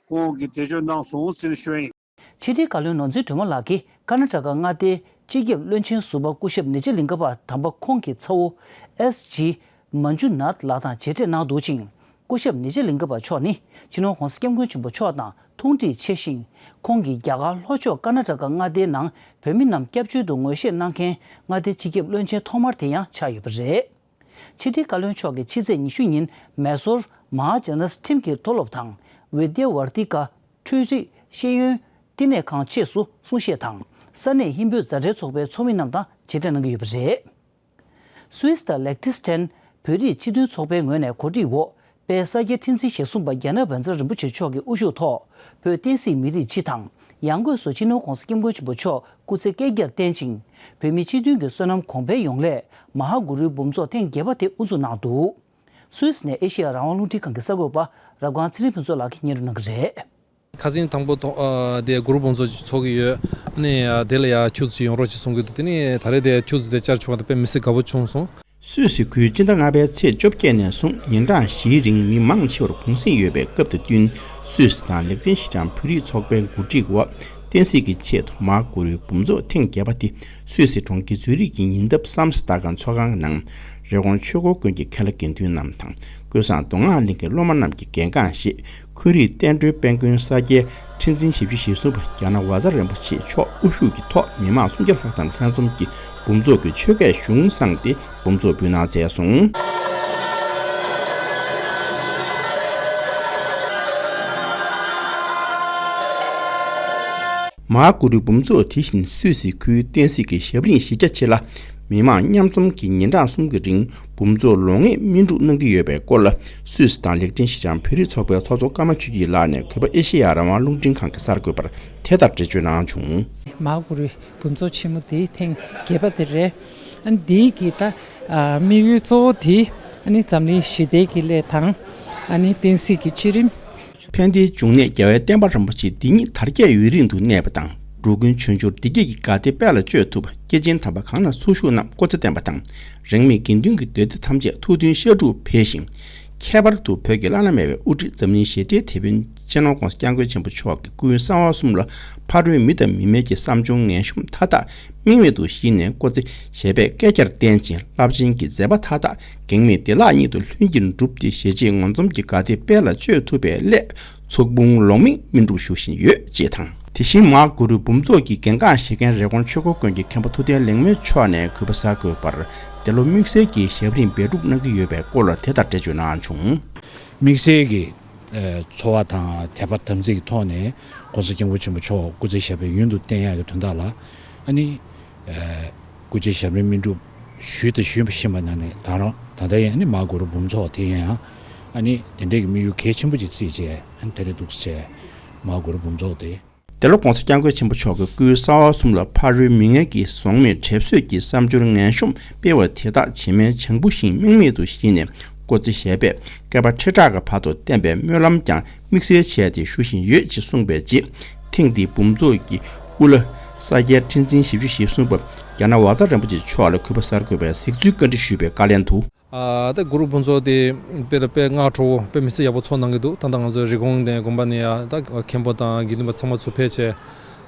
སྐུ་ངོ་གི་འགྲེལ་བརྗོད་གནང་སོང་ཟེར་ཞུ་ཡ་ཡིན། ཕྱི་དྲིལ་བཀའ་བློན་ནོར་འཛིན་སྒྲོལ་མ་ལགས་ཀྱིས་ཀར་ན་ཊ་ཀ་མངའ་སྡེའི་སྤྱི་ཁྱབ་བློན་ཆེན་ཟུར་པ་སྐུ་ཞབས་ནི་ཇ་ལིང་ག་པ་དམ་པ་ཁོང་གི་ཚ་བོ་ཨེས་ཇི་མན་ཇུ་ནཱཐ་ལགས་དང་མཇལ་འཕྲད་གནང་འདུག་ཅིང་། སྐུ་ཞབས་ནི་ཇ་ལིང་ག་པ་མཆོག་ནི་སྤྱི་ནོར་༸གོང་ས་༸སྐྱབས་མགོན་ཆེན་པོ་མཆོག་དང་ཐུང་འདྲིས་ཆེ་ཞིང་། ཁོང་གིས་རྒྱ་གར་ལྷོ་ཕྱོགས་ཀར་ན་ཊ་ཀ་མངའ་སྡེའི་ནང་བོད་མི་རྣམས་སྐྱབས་བཅོལ་དུ་ངོས་བཞེས་གནང་མཁན་མངའ་སྡེའི་སྤྱི་ཁྱབ་བློན་ཆེན་ཐོག་མར་དེ་ཡང་ཆགས་ཡོད་པ་རེད། ཕྱི་དྲིལ་བཀའ་བློན་མཆོག་གིས་ཕྱི་ཚེས་ཉི་ཤུ་ཉིན་མེ་སོར་མ་ཧཱ་ཇ་ན་ཁྲིམས་ཀྱི་མཐོ་སློབ་དང་། ཝི་དྱ་ཝར་ཏི་ཀ་འཕྲུལ་རིག་ཤེས་ཡོན་བསྟི་གནས་ཁང་ཆེད་དུ་གསུང་བཤད་དང་། ས་གནས་ཧིན་བོད་མཛའ་འབྲེལ་ཚོགས་པའི་ཚོགས་མི་རྣམས་དང་མཇལ་འཕྲད་གནང་གི་ཡོད་པ་རེད། སུད་སི་དང་ལེག་ཏེན་སི་ཐན་བོད་རིགས་སྤྱི་མཐུན་ཚོགས་པའི་ངོས་ནས་གོ་སྒྲིག་འོག་དཔལ་ས་སྐྱ་ཁྲི་འཛིན་ཞེ་གསུམ་པ་རྒྱ་ནག་བཛྲ་རིན་པོ་ཆེ་མཆོག་གི་དབུ་བཞུགས་ཐོག་བོད་བསྟན་སྲིད་མི་རིགས་སྤྱི་དང་། ཡང་སྒོས་སུ་སྤྱི་ནོར་༸གོང་ས་༸སྐྱབས་མགོན་ཆེན་པོ་མཆོག་སྐུ་ཚེ་བསྐལ་བརྒྱར་བརྟན་ཅིང་། བོད་མིའི་སྤྱི་མཐུན་གྱི་བསོད་ནམས་གོང་འཕེལ་ཡོང་སླད། མ་ཧཱ་གུ་རུའི་འབུམ་ཚོགས་ཐེངས་བརྒྱད་པ་དེ་དབུ་འཛུགས་གནང་འདུག། སུད་སི་ནས་ཨེ་ཤེ་ཡ་རང་དབང་རླུང་འཕྲིན་ཁང་གི་གསར་འགོད་པ་རབ་སྒང་ཚེ་རིང་ཕུན་ཚོགས་ལགས་ཀྱིས་སྙན་སྒྲོན་གནང་གི་རེད། ཁ་སང་དང་པོ་དོ་ཨ་དེ་གུ་རུ་འབུམ་ཚོགས་ཚོགས་ཀྱི་ཡོད། ཨ་ནི་ཨ་དེ་ལ་ཡ་ཁྱུ་ཚོ་ཡོང་རོགས་ཅིག་གསུང་གི་འདུག། དེ་ནི་ད་རེས་དེ་ཁྱུ་ཚོ་དེ་བཅར་བྱུང་བ་དང་དཔེ་མི་སྲིད་དགའ་པོ་བྱུང་སོང་། སུད་སི་ཁུལ་སྤྱི་ཟླ་ལྔ་པའི་ཚེས་བཅོ་བརྒྱད་ནས་བཟུང་ཉིན་གྲངས་བཞིའི་རིང་མི་མང་ཆེ་བར་གུང་གསེང་ཡོད་པའི་སྐབས་དང་བསྟུན། སུད་སི་དང་ལེག་ཏེན་སི་ཐན་བོད་རིགས་ཚོགས་པའི་གོ་སྒྲིག་འོག་བསྟན་སྲིད་ཀྱི་ཆེད་དུ་མ་ཧཱ་གུ་རུའི་འབུམ་ཚོགས་ཐེངས་བརྒྱད་པ་དེ་སུད་སི་གྲོང་ཁྱེར་ཛུ་རིག་གི་ཉེ་འདབས་སམ་སི་ཏཱ་གྷན་ཚོགས་ཁང་ནང་རི་ཀོན་ཆོས་འཁོར་དགོན་གྱི་མཁན་བླ་དགེ་འདུན་རྣམས་དང་། ཀུན་བཟང་མདོ་སྔགས་གླིང་གི་སློབ་མ་རྣམས་ཀྱིས་གལ་འགངས་བཞེས། འཁོན་རིགས་བསྟན་འགྲོའི་དཔལ་མགོན་ས་སྐྱའི་ཁྲི་འཛིན་བཞི་བཅུ་ཞེ་གསུམ་པ་རྒྱ་ནག་ཝ་ཛ་རིན་པོ་ཆེ་མཆོག་དབུ་བཞུགས་ཀྱི་ཐོག་མི་མང་སུམ་བརྒྱ་ལྷག་ཙམ་ལྷན་འཛོམས་ཀྱིས་འབུམ་ཚོགས་ཀྱི་ཆོས་སྐད་གཞུང་བསྲངས་ཏེ་འབུམ་ཚོགས་འབུལ་གནང་མཛད་སོང་། མ་ཧཱ་གུ་རུའི་འབུམ་ཚོགས་དེ་བཞིན་སུད་སི་ཁུལ་བསྟན་སྲིད་ཀྱི་ཞབས་རིམ་གཞི་རྒྱ་ཆེ་ལ། མི་མང་མཉམ་འཛོམས་ཀྱིས་ཉིན་གྲངས་གསུམ་གྱི་རིང་འབུམ་ཚོགས་ལོ་ལྔའི་སྨིན་སྒྲུབ་གནང་གི་ཡོད་པའི་སྐོར་ལ། སུད་སི་དང་ལེག་ཏེན་སི་ཐན་བོད་རིགས་ཚོགས་པའི་ཚོགས་གཙོ་ཀརྨ་ཆོས་སྐྱིད་ལགས་ནས་གུས་པ་ཨེ་ཤེ་ཡ་རང་དབང་རླུང་འཕྲིན་ཁང་གི་གསར་འགོད་པར་དེ་ལྟར་འགྲེལ་བརྗོད་གནང་བྱུང་། མ་ཧཱ་གུ་རུའི་འབུམ་ཚོགས་ཆེན་མོ་འདི་ཐེངས་བརྒྱད་པ་དེ་རེད། ཨ་ནི་འདིའི་གི་ད་ཨ་དམིགས་ཡུལ་གཙོ་བོ་དེ་ཨ་ནི་འཛམ་གླིང་ཞི་བདེ་གི་སླད་དང་། ཨ་ནི་བསྟན་སྲིད་ཀྱི་སྤྱི་རིམ། ཕན་བདེའི་འབྱུང་གནས་རྒྱལ་བའི་བསྟན་པ་རིན་པོ་ཆེ་འདི་ཉིད་དར་རྒྱས་ཡུན་རིང་དུ་གནས་པ་དང་། འགྲོ་ཀུན་བྱང་ཆུབ་བདེ་སྐྱིད་ཀྱི་དགའ་བདེ་དཔལ་ལ་སྤྱོད་ཐུབ་པ། སྐྱེས་ཆེན་དམ་པ་གང་ལ་ཚུར་ཞུགས་རྣམས་སྐུ་ཚེ་བརྟན་པ་དང་། རིས་མེད་དགེ་འདུན་གྱི་འདོད་སྡེ་ཐམས་ཅད་ཐུགས་མཐུན་ཤ་དྲུག་འཕེལ་ཞིང་། ཁྱད་པར་དུ་བོད་ཀྱི་བླ་ན་མེད་པའི་དབུ་ཁྲིད་འཛམ་གླིང་ཞི་བདེའི་དེད་དཔོན་སྤྱི་ནོར་༸གོང་ས་༸སྐྱབས་མགོན་ཆེན་པོ་མཆོག་གི་སྐུའི་གསང་བ་གསུམ་ལ་ཕ་རོལ་མི་དང་མི་མིན་གྱི་བསམ་བྱུང་ངན་ཤོམ་མཐའ་དག་དམིགས་མེད་དུ་ཞི་ནས་སྐུ་ཚེ་ཞབས་པད་བསྐལ་བརྒྱར་བརྟན་ཅིང་། རླབས་ཆེན་གྱི་མཛད་པ་མཐའ་དག་གེགས་མེད་བདེ་བླག་ཉིད་དུ་ལྷུན་གྱིས་གྲུབ་སྟེ་ཞེ་བྱེད་ངོ་འཛོམས་ཀྱི་དགའ་བདེ་དཔལ་ལ་སྤྱོད་ཐུབ་པའི་སླད་ཚོགས་འབུམ་ལོ་མིག་སྨིན་སྒྲུབ་ཞུ་བཞིན་ཡོད་ཅེས་དང་། དེ་བཞིན་མ་ཧཱ་གུ་རུའི་འབུམ་ཚོགས་ཀྱི་གལ་འགངས་བཞེས་མཁན་རི་ཀོན་ཆོས་འཁོར་དགོན་གྱི་མཁན་པོ་ཐུབ་བསྟན་ལེགས་སྨོན་མཆོག་ནས་གུས་པ་གསར་འགོད་པར་འདི་ལོ་དམིགས་བསལ་གྱི་ཞབས་རིམ་འབད་སྒྲུབ་གནང་གི་ཡོད་པའི་སྐོར་ལ་དེ་ལྟར་འགྲེལ་བརྗོད་གནང་བྱུང་། དམིགས་བསལ་གྱི་ཨ་འཚོ་བ་དང་དད་པ་དམ་ཚིག་གི་ཐོག་ནས་༸གོང་ས་༸སྐྱབས་མགོན་ཆེན་པོ་མཆོག་སྐུ་ཚེ་ཞབས་པད་ཡུན་དུ་བརྟན་ཡག་གི་དོན་དག་ལ་ཨ་ནི་ཨ་སྐུ་ཚེ་ཞབས་རིམ་སྨིན་སྒྲུབ་ཞུས་དང་ཞུ་བཞིན་པ་ནང་ནས་ད་རང་ད་ལྟ་ཡང་ཨ་ནི་མ་ཧཱ་གུ་རུ་འབུམ་ཚོགས་དེ་ཡང་ཨ་ནི་དེ་འདྲའི་གི་དམིགས་ཡུལ་གལ་ཆེན་པོ་ཅིག་བརྩིས་བྱས་ཨ་ནི་ད་རེས་འདུག་སེ་བྱས་མ་ཧཱ་གུ་རུ་འབུམ་ཚོགས་དེ། འདི་ལོ་༸གོང་ས་༸སྐྱབས་མགོན་ཆེན་པོ་མཆོག་གི་སྐུའི་གསང་བ་གསུམ་ལ་ཕ་རོལ་མི་ངན་གྱིས་བཟང་མེད་གྲབས་གསོད་ཀྱི་བསམ་སྦྱོར་ངན་ཤོམ་སྤེལ་བ་དེ་དག་བྱེ་མའི་བྱང་བུ་བཞིན་རྨེག་མེད་དུ་ཞི་ནས་སྐུ་ཚེ་ཞབས་པད་བསྐལ་པ་ཁྲི་ཕྲག་གི་བར་དུ་བརྟན་པའི་སྨོན་ལམ་ཀྱང་དམིགས་བསལ་བྱས་ཏེ་ཞུ་བཞིན་ཡོད་ཅེས་གསུངས་པའི་རྗེས། ཐེངས་འདིའི་འབུམ་ཚོགས་ཀྱི་དབུ་བླ་ས་སྐྱའི་ཁྲི་འཛིན་བཞི་བཅུ་ཞེ་གསུམ་པ་རྒྱ་ནག་ཝ་ཛ་རིན་པོ་ཆེ་མཆོག་ལ་གུས་པ་གསར་འགོད་པས་གཟིགས་ཚུལ་བཀའ་འདྲི་ཞུས་པའི་བཀའ་ལན་དུ། ཨ་ད་གུ་རུ་འབུམ་ཚོགས་དེ་དཔེ་ལ་དཔེ་སྔ་དྲོ་པོ་དཔེ་མི་སྲིད་ཡག་པོ་ཚོགས་གནང་གི་འདུག། ད་ལྟ་ང་ཚོ་རི་ཀོན་ནས་དགོན་པ་ནས་ཡ་ད་མཁན་པོ་དང་དགེ་འདུན་པ་ཚང་མ་ཚུར་ཕེབས་བྱས།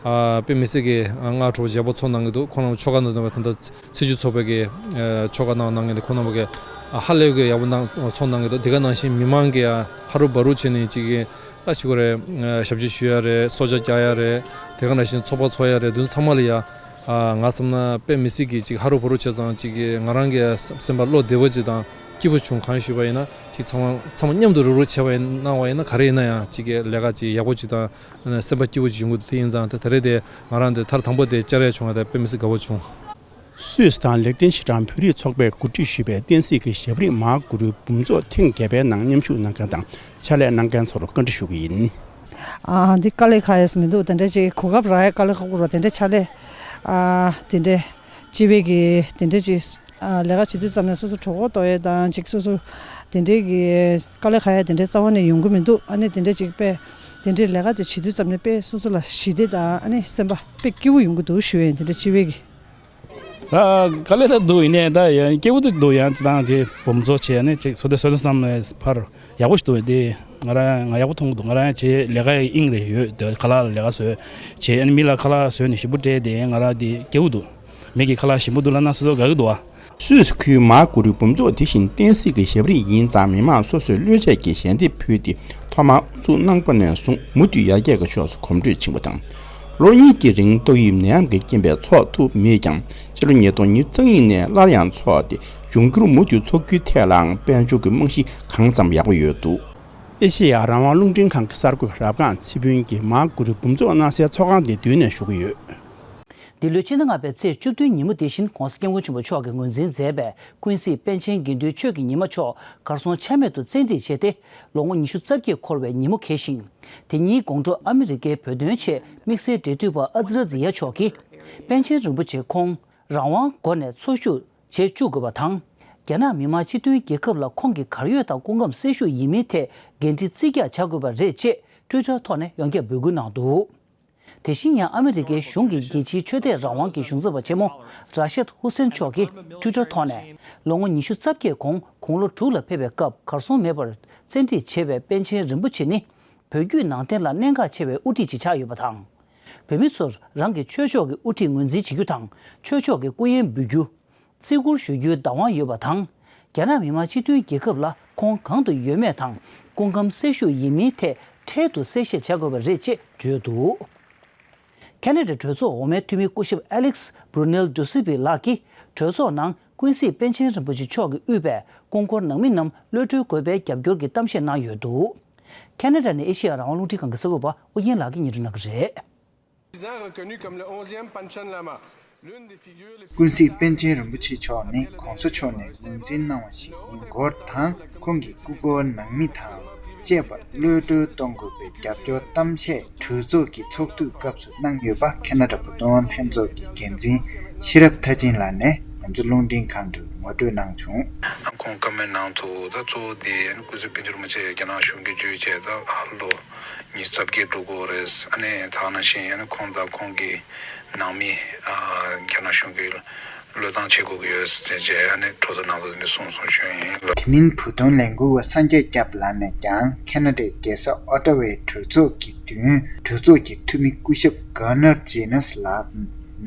ཨ་དཔེ་མི་སྲིད་ཀྱི་སྔ་དྲོ་པོ་ཡག་པོ་ཚོགས་གནང་གི་འདུག། ཁོང་རྣམས་ཆོ་ག་གནང་དུས་ད་ལྟ་ཚེས་བཅུ་ཚོགས་པའི་གི་ཨ་ཆོ་ག་གནང་གནང་མཁན་དེ་ཁོང་རྣམ་པ་གི་ ཧ་ལས་དགོས་ཡག་པོ་གནང་ཚོགས་གནང་གི་འདུག་དེ་ག་ནང་བཞིན་མི་མང་གི་ཡ་ཧ་རུ་བ་རུ་བྱས་ནས་ཅིག་གི་ད་ཅིག་གོ་རེད། ཞབས་ཕྱི་ཞུ་ཡ་རེད། སྲོག་ཆགས་རྒྱག་ཡ་རེད། དེ་ག་ནང་བཞིན་ཚོགས་པ་ཚོགས་ཡ་རེད། དུས་ཚང་མ་ལ་ཡ། ང་བསམ་ན་དཔེ་མི་སྲིད་ཀྱི་ཅིག་ཧ་རུ་བ་རུ་བྱས་ཙང་ཅིག་གི་ང་རང་གི་སེམས་པ་བློ་བདེ་པོ་ཅིག་དང་སྐྱིད་པོ་བྱུང་། གང་ཞུས་པ་ཡིན་ན་ཅིག་ཚང་མ་ཚང་མ་མཉམ་དུ་རུག་རུག་བྱས་པ་ཡིན་གནང་བ་ཡིན་ན་ག་རེ་ཡིན་ན་ཡང་ཅིག་གི་ལས་ཀ་ཅིག་ཡག་པོ་ཅིག་དང་སེམས་པ་སྐྱིད་པོ་ཅིག་ཡོང་གི་འདུག་དེ་ཡིན་ཙང་ད་ད་རེས་དེ་ང་རང་དེ་ཐར་དང་པོ་དེ་བཅར་ཡ་བྱུང་བ་དེ་དཔེ་མི་སྲིད་དགའ་པོ་བྱུང་། སུད་སི་དང་ལེག་ཏེན་ཤི་ཏན་བོད་རིགས་ཚོགས་པས་གོ་སྒྲིག་ཞུས་པའི་བསྟན་སྲིད་ཀྱི་ཞབས་རིམ་མ་གུ་རུའི་འབུམ་ཚོགས་ཐེངས་བརྒྱད་པའི་ནང་མཉམ་ཞུགས་གནང་མཁན་དང་ཕྱག་ལས་གནང་མཁན་ཚོར་བཀའ་འདྲི་ཞུ་གི་ཡིན། ཨ། འདི་དཀའ་ལས་ཁག་ཡས་མི་འདུག་དེ་འདྲ་ཅིག་གོ་སྐབས་རག་ཡས་དཀའ་ལས་ཁག་པོ་རེད། དེ་འདྲ་ཕྱག་ལས། ཨ། དེ་འདྲ། སྤྱི་པའི་གི་དེ་འདྲ་ཅིག་ཨ། ལས་ཀ་བྱེད་དུས་ཙམ་ནས་སོ་སོ་གྲོད་ཁོག་ལྟོགས་ཡས་དང་ཅིག་སོ་སོ། དེ་འདྲའི་གི་དཀའ་ལས་ཁག་ཡས་དེ་འདྲའི་རྩ་བ་ནས་ཡོང་གི་མི་འདུག་ཨ་ནི་དེ་འདྲ་ཅིག་དཔེ། དེ་འདྲའི་ལས་ཀ་དེ་བྱེད་དུས་ཙམ་ནས་དཔེ་སོ་སོ་ལ་ཞི་བདེ་དང་ཨ་ནི་སེམས་པ་དཔེ་སྐྱིད་པོ་ཡོང་གི་འདུག་ཞུ་ཡས་དེ་འདྲ་སྤྱི་པའི་གི། ད་དཀའ་ལས་ད་འདུག་ཡིན་ནའི་ད་ཡང་སྐྱིད་པོ་འདུག་ཡང་ཅི་དང་དེ་འབུམ་ཚོགས་བྱས་ནས་ཅིག་བསོད་བདེ་བསོད་བདེ་བསམ་ནས་ཕར་ཡག་པོ་ཞིག་འདུག་དེ་ང་རང་ང་ཡག་པོ་མཐོང་གི་འདུག་ང་རང་ཡང་བྱས་ལས་ཀ་ཡི་དབྱིངས་རེ་ཡོད་དེ་ཁ་ལག་ལ་ལས་ཀ་བཟོས་བྱས་ཨ་ནི་མི་ལ་ཁ་ལག་བཟོས་ནས་ཞིམ་པོ་སྤྲད་དེ་ང་རང་དེ་སྐྱིད་པོ་འདུག་མི་གི་ཁ་ལག་ཞིམ་པོ་འདུག་ལབ་ན་སོ་སོ་དགའ་གི་འདུག་ཨ། སུད་སི་ཁུལ་མ་གུ་རུའི་འབུམ་ཚོགས་དེ་བཞིན་བསྟན་སྲིད་ཀྱི་ཞབས་རིམ་ཡིན་ཙང་མི་མང་སོ་སོས་བློས་བཅད་ཀྱིས་ཞལ་འདེབས་ཕུལ་ཏེ་ཐོག་མར་དབུ་འཛུགས་གནང་པ་ནས་བཟུང་མུ་མཐུད་ཡར་རྒྱས་ཀྱི་ཕྱོགས་སུ་གོམ་བགྲོད་ཕྱིན་པ་དང་། ལོ་གཉིས་ཀྱི་རིང་ཏོག་དབྱིབས་ནད་ཡམས་ཀྱི་རྐྱེན་པས་འཚོགས་ཐུབ་མེད་ཀྱང་ཕྱི་ལོ་ཉིས་སྟོང་ཉེར་གཉིས་ནས་སླར་ཡང་འཚོགས་ཏེ་འབྱུང་འགྱུར་མུ་མཐུད་འཚོགས་རྒྱུའི་ཐད་ལའང་དཔལ་འབྱོར་གྱི་རྨང་གཞི་གང་ཙམ་ཡག་པོ་ཡོད་འདུག་ཨེ་ཤེ་ཡ་རང་དབང་རླུང་འཕྲིན་ཁང་གི་གསར་འགོད་པ་རབ་སྒང་ཚེ་ཕུན་གྱིས་མ་གུ་རུའི་འབུམ་ཚོགས་གནང་སའི་ཚོགས་ཁང་དེའི་མདུན་ནས་ཞུ་གི་ཡོད། འདི་ལོའི་ཕྱི་ཟླ་ལྔ་པའི་ཚེས་བཅུ་བདུན་ཉིན་མོ་འདི་བཞིན་༸གོང་ས་༸སྐྱབས་མགོན་ཆེན་པོ་མཆོག་གིས་ངོས་འཛིན་མཛད་པའི་ཀུན་གཟིགས་པཎ་ཆེན་དགེ་འདུན་ཆོས་ཀྱི་ཉི་མ་མཆོག་གར་སོང་ཆ་མེད་དུ་བཙན་ཁྲིད་བྱས་ཏེ་ལོ་ངོ་ཉི་ཤུ་རྩ་བརྒྱད་འཁོར་བའི་ཉིན་མོ་འཁེལ་ཞིང་། དེ་ཉིན་དགོང་དྲོ་ཨ་མི་རི་ཀའི་བོད་དོན་ཆེད་དམིགས་བསལ་འབྲེལ་མཐུད་པ་ཨ་ཛི་ར་ཛི་ཡ་མཆོག་གིས་པཎ་ཆེན་རིན་པོ་ཆེ་ཁོང་རང་དབང་སྒོ་ནས་འཚོ་བཞུགས་བྱེད་བཅུག་དགོས་པ་དང་། རྒྱ་ནག་མི་དམངས་སྤྱི་མཐུན་རྒྱལ་ཁབ་ལ་ཁོང་གིས་གར་ཡོད་དང་སྐུ་ཁམས་གསལ་ཞུ་ཡིན་མིན་ཐད་འགན་འཁྲི་རྩིས་རྒྱག་བྱ་དགོས་པ་རེད་ཅེས་ཊུའི་ཊར་ཐོག་ནས་ཡང་བསྐྱར་འབོད་སྐུལ་གནང་འདུག་དེ་བཞིན་ཡང་ཨ་མི་རི་ཀའི་གཞུང་གི་རྒྱལ་སྤྱིའི་ཆོས་དད་རང་དབང་གི་གཞུང་ཚབ་པ་ཆེན་མོ་ར་ཤད་ཧུ་སེན་མཆོག་གིས་ཊུའི་ཊར་ཐོག་ནས་ལོ་ངོ་ཉི་ཤུ་རྩ་བརྒྱད་གོང་དགུང་ལོ་དྲུག་ལ་ཕེབས་པའི་སྐབས་གར་སོང་མེད་པར་བཙན་ཁྲིད་བྱས་པའི་པཎ་ཆེན་རིན་པོ་ཆེ་ནི་བོད་བརྒྱུད་ནང་བསྟན་ལ་གནད་འགག་ཆེ་བའི་དབུ་ཁྲིད་ཅིག་ཆགས་ཡོད་པ་དང་། བོད་མི་ཚོར་རང་གི་ཆོས་ཕྱོགས་ཀྱི་དབུ་ཁྲིད་ངོས་འཛིན་བྱེད་རྒྱུ་དང་ཆོས་ཕྱོགས་ཀྱི་སྐུ་ཡོན་འབུལ་རྒྱུ། བརྩི་བཀུར་ཞུ་རྒྱུའི་བདག་དབང་ཡོད་པ་དང་། རྒྱ་ནག་མི་དམངས་སྤྱི་མཐུན་རྒྱལ་ཁབ་ལ་ཁོང་གང་དུ་ཡོད་མེད་དང་སྐུ་ཁམས་གསལ་ཞུ་ཡིན་མིན་ཐད་འཕྲལ་དུ་གསལ་བཤད་བྱ་དགོས་པ་རེད་ཅེས་བརྗོད་འདུག་ཁ་ན་ཌའི་གྲོས་ཚོགས་འོག་མའི་འཐུས་མི་སྐུ་ཞབས་ཨ་ལེག་སི་བྷྲུ་ནེལ་ཌུ་སི་པི་ལགས་ཀྱིས་གྲོས་ཚོགས་ནང་ཀུན་གཟིགས་པཎ་ཆེན་རིན་པོ་ཆེ་མཆོག་གིས་དབུས་པའི་སྐུ་འཁོར་ནང་མི་རྣམས་གློད་གྲོལ་དགོས་པའི་རྒྱབ་སྐྱོར་གྱི་གཏམ་བཤད་གནང་ཡོད་འདུག་ཁ་ན་ཌ་ནས་ཨེ་ཤེ་ཡ་རང་དབང་རླུང་འཕྲིན་ཁང་གི་གསར་འགོད་པ་ཨུ་རྒྱན་ལགས་ཀྱིས་སྙན་སྒྲོན་གནང་གི་རེད། Reconnu comme le onzième Panchen Lama, l'une des figures les ཀུན་གཟིགས་པཎ་ཆེན་རིན་པོ་ཆེ་མཆོག་ནི་གོང་ས་མཆོག་ནས་ངོས་འཛིན་གནང་བ་ཞིག་ཡིན་སྐོར་དང་། ཁོང་གི་སྐུ་འཁོར་ནང་མི་དང་བཅས་པ་གློད་གྲོལ་གཏོང་དགོས་པའི་རྒྱབ་སྐྱོར་གཏམ་བཤད་གྲོས་ཚོགས་ཀྱི་ཚོགས་འདུའི་སྐབས་སུ་གནང་ཡོད་པ་ཁ་ན་ཌ་བོད་དོན་ལྷན་ཚོགས་ཀྱི་འགན་འཛིན་ཤེས་རབ་མཐར་ཕྱིན་ལགས་ནས་ང་ཚོ་རླུང་འཕྲིན་ཁང་དུ་ངོ་སྤྲོད་གནང་བྱུང་། ཁོང་བཀའ་མོལ་ནང་དུ་ད་གཙོ་བོ་དེ་ཀུན་གཟིགས་པཎ་ཆེན་རིན་པོ་ཆེ་རྒྱ་ནག་གཞུང་གིས་བརྒྱུད་བྱས་ད་ཨ་ལོ། ཉི་ཤུ་རྩ་བརྒྱད་འགྲོ་དགོས་རེད། ཨ་ནི་ད་ནང་བཞིན་ཨ་ནི་ཁོང་དང་ཁོང་གི་ནང་མི་ཨ་རྒྱ་ནག་གཞུང་གིས་བློས་བཏང་བྱེད་དགོས་ཀྱི་ཡོད་ཟེར་བྱས་ཨ་ནི་གྲོས་ཚོགས་ནང་དུ་འདི་གསུངས་སོང་ཞུ་ཡིན། དེ་མིན་བོད་དོན་ལས་འགུལ་བ་སངས་རྒྱས་སྐྱབས་ལགས་ནས་ཀྱང་ཁ་ན་ཌའི་རྒྱལ་ས་ཨོ་ཊ་ཝའི་གྲོས་ཚོགས་ཀྱི་མདུན་གྲོས་ཚོགས་ཀྱི་འཐུས་མི་སྐུ་ཞབས་གྷར་ནར་ཇེ་ནས་ལགས་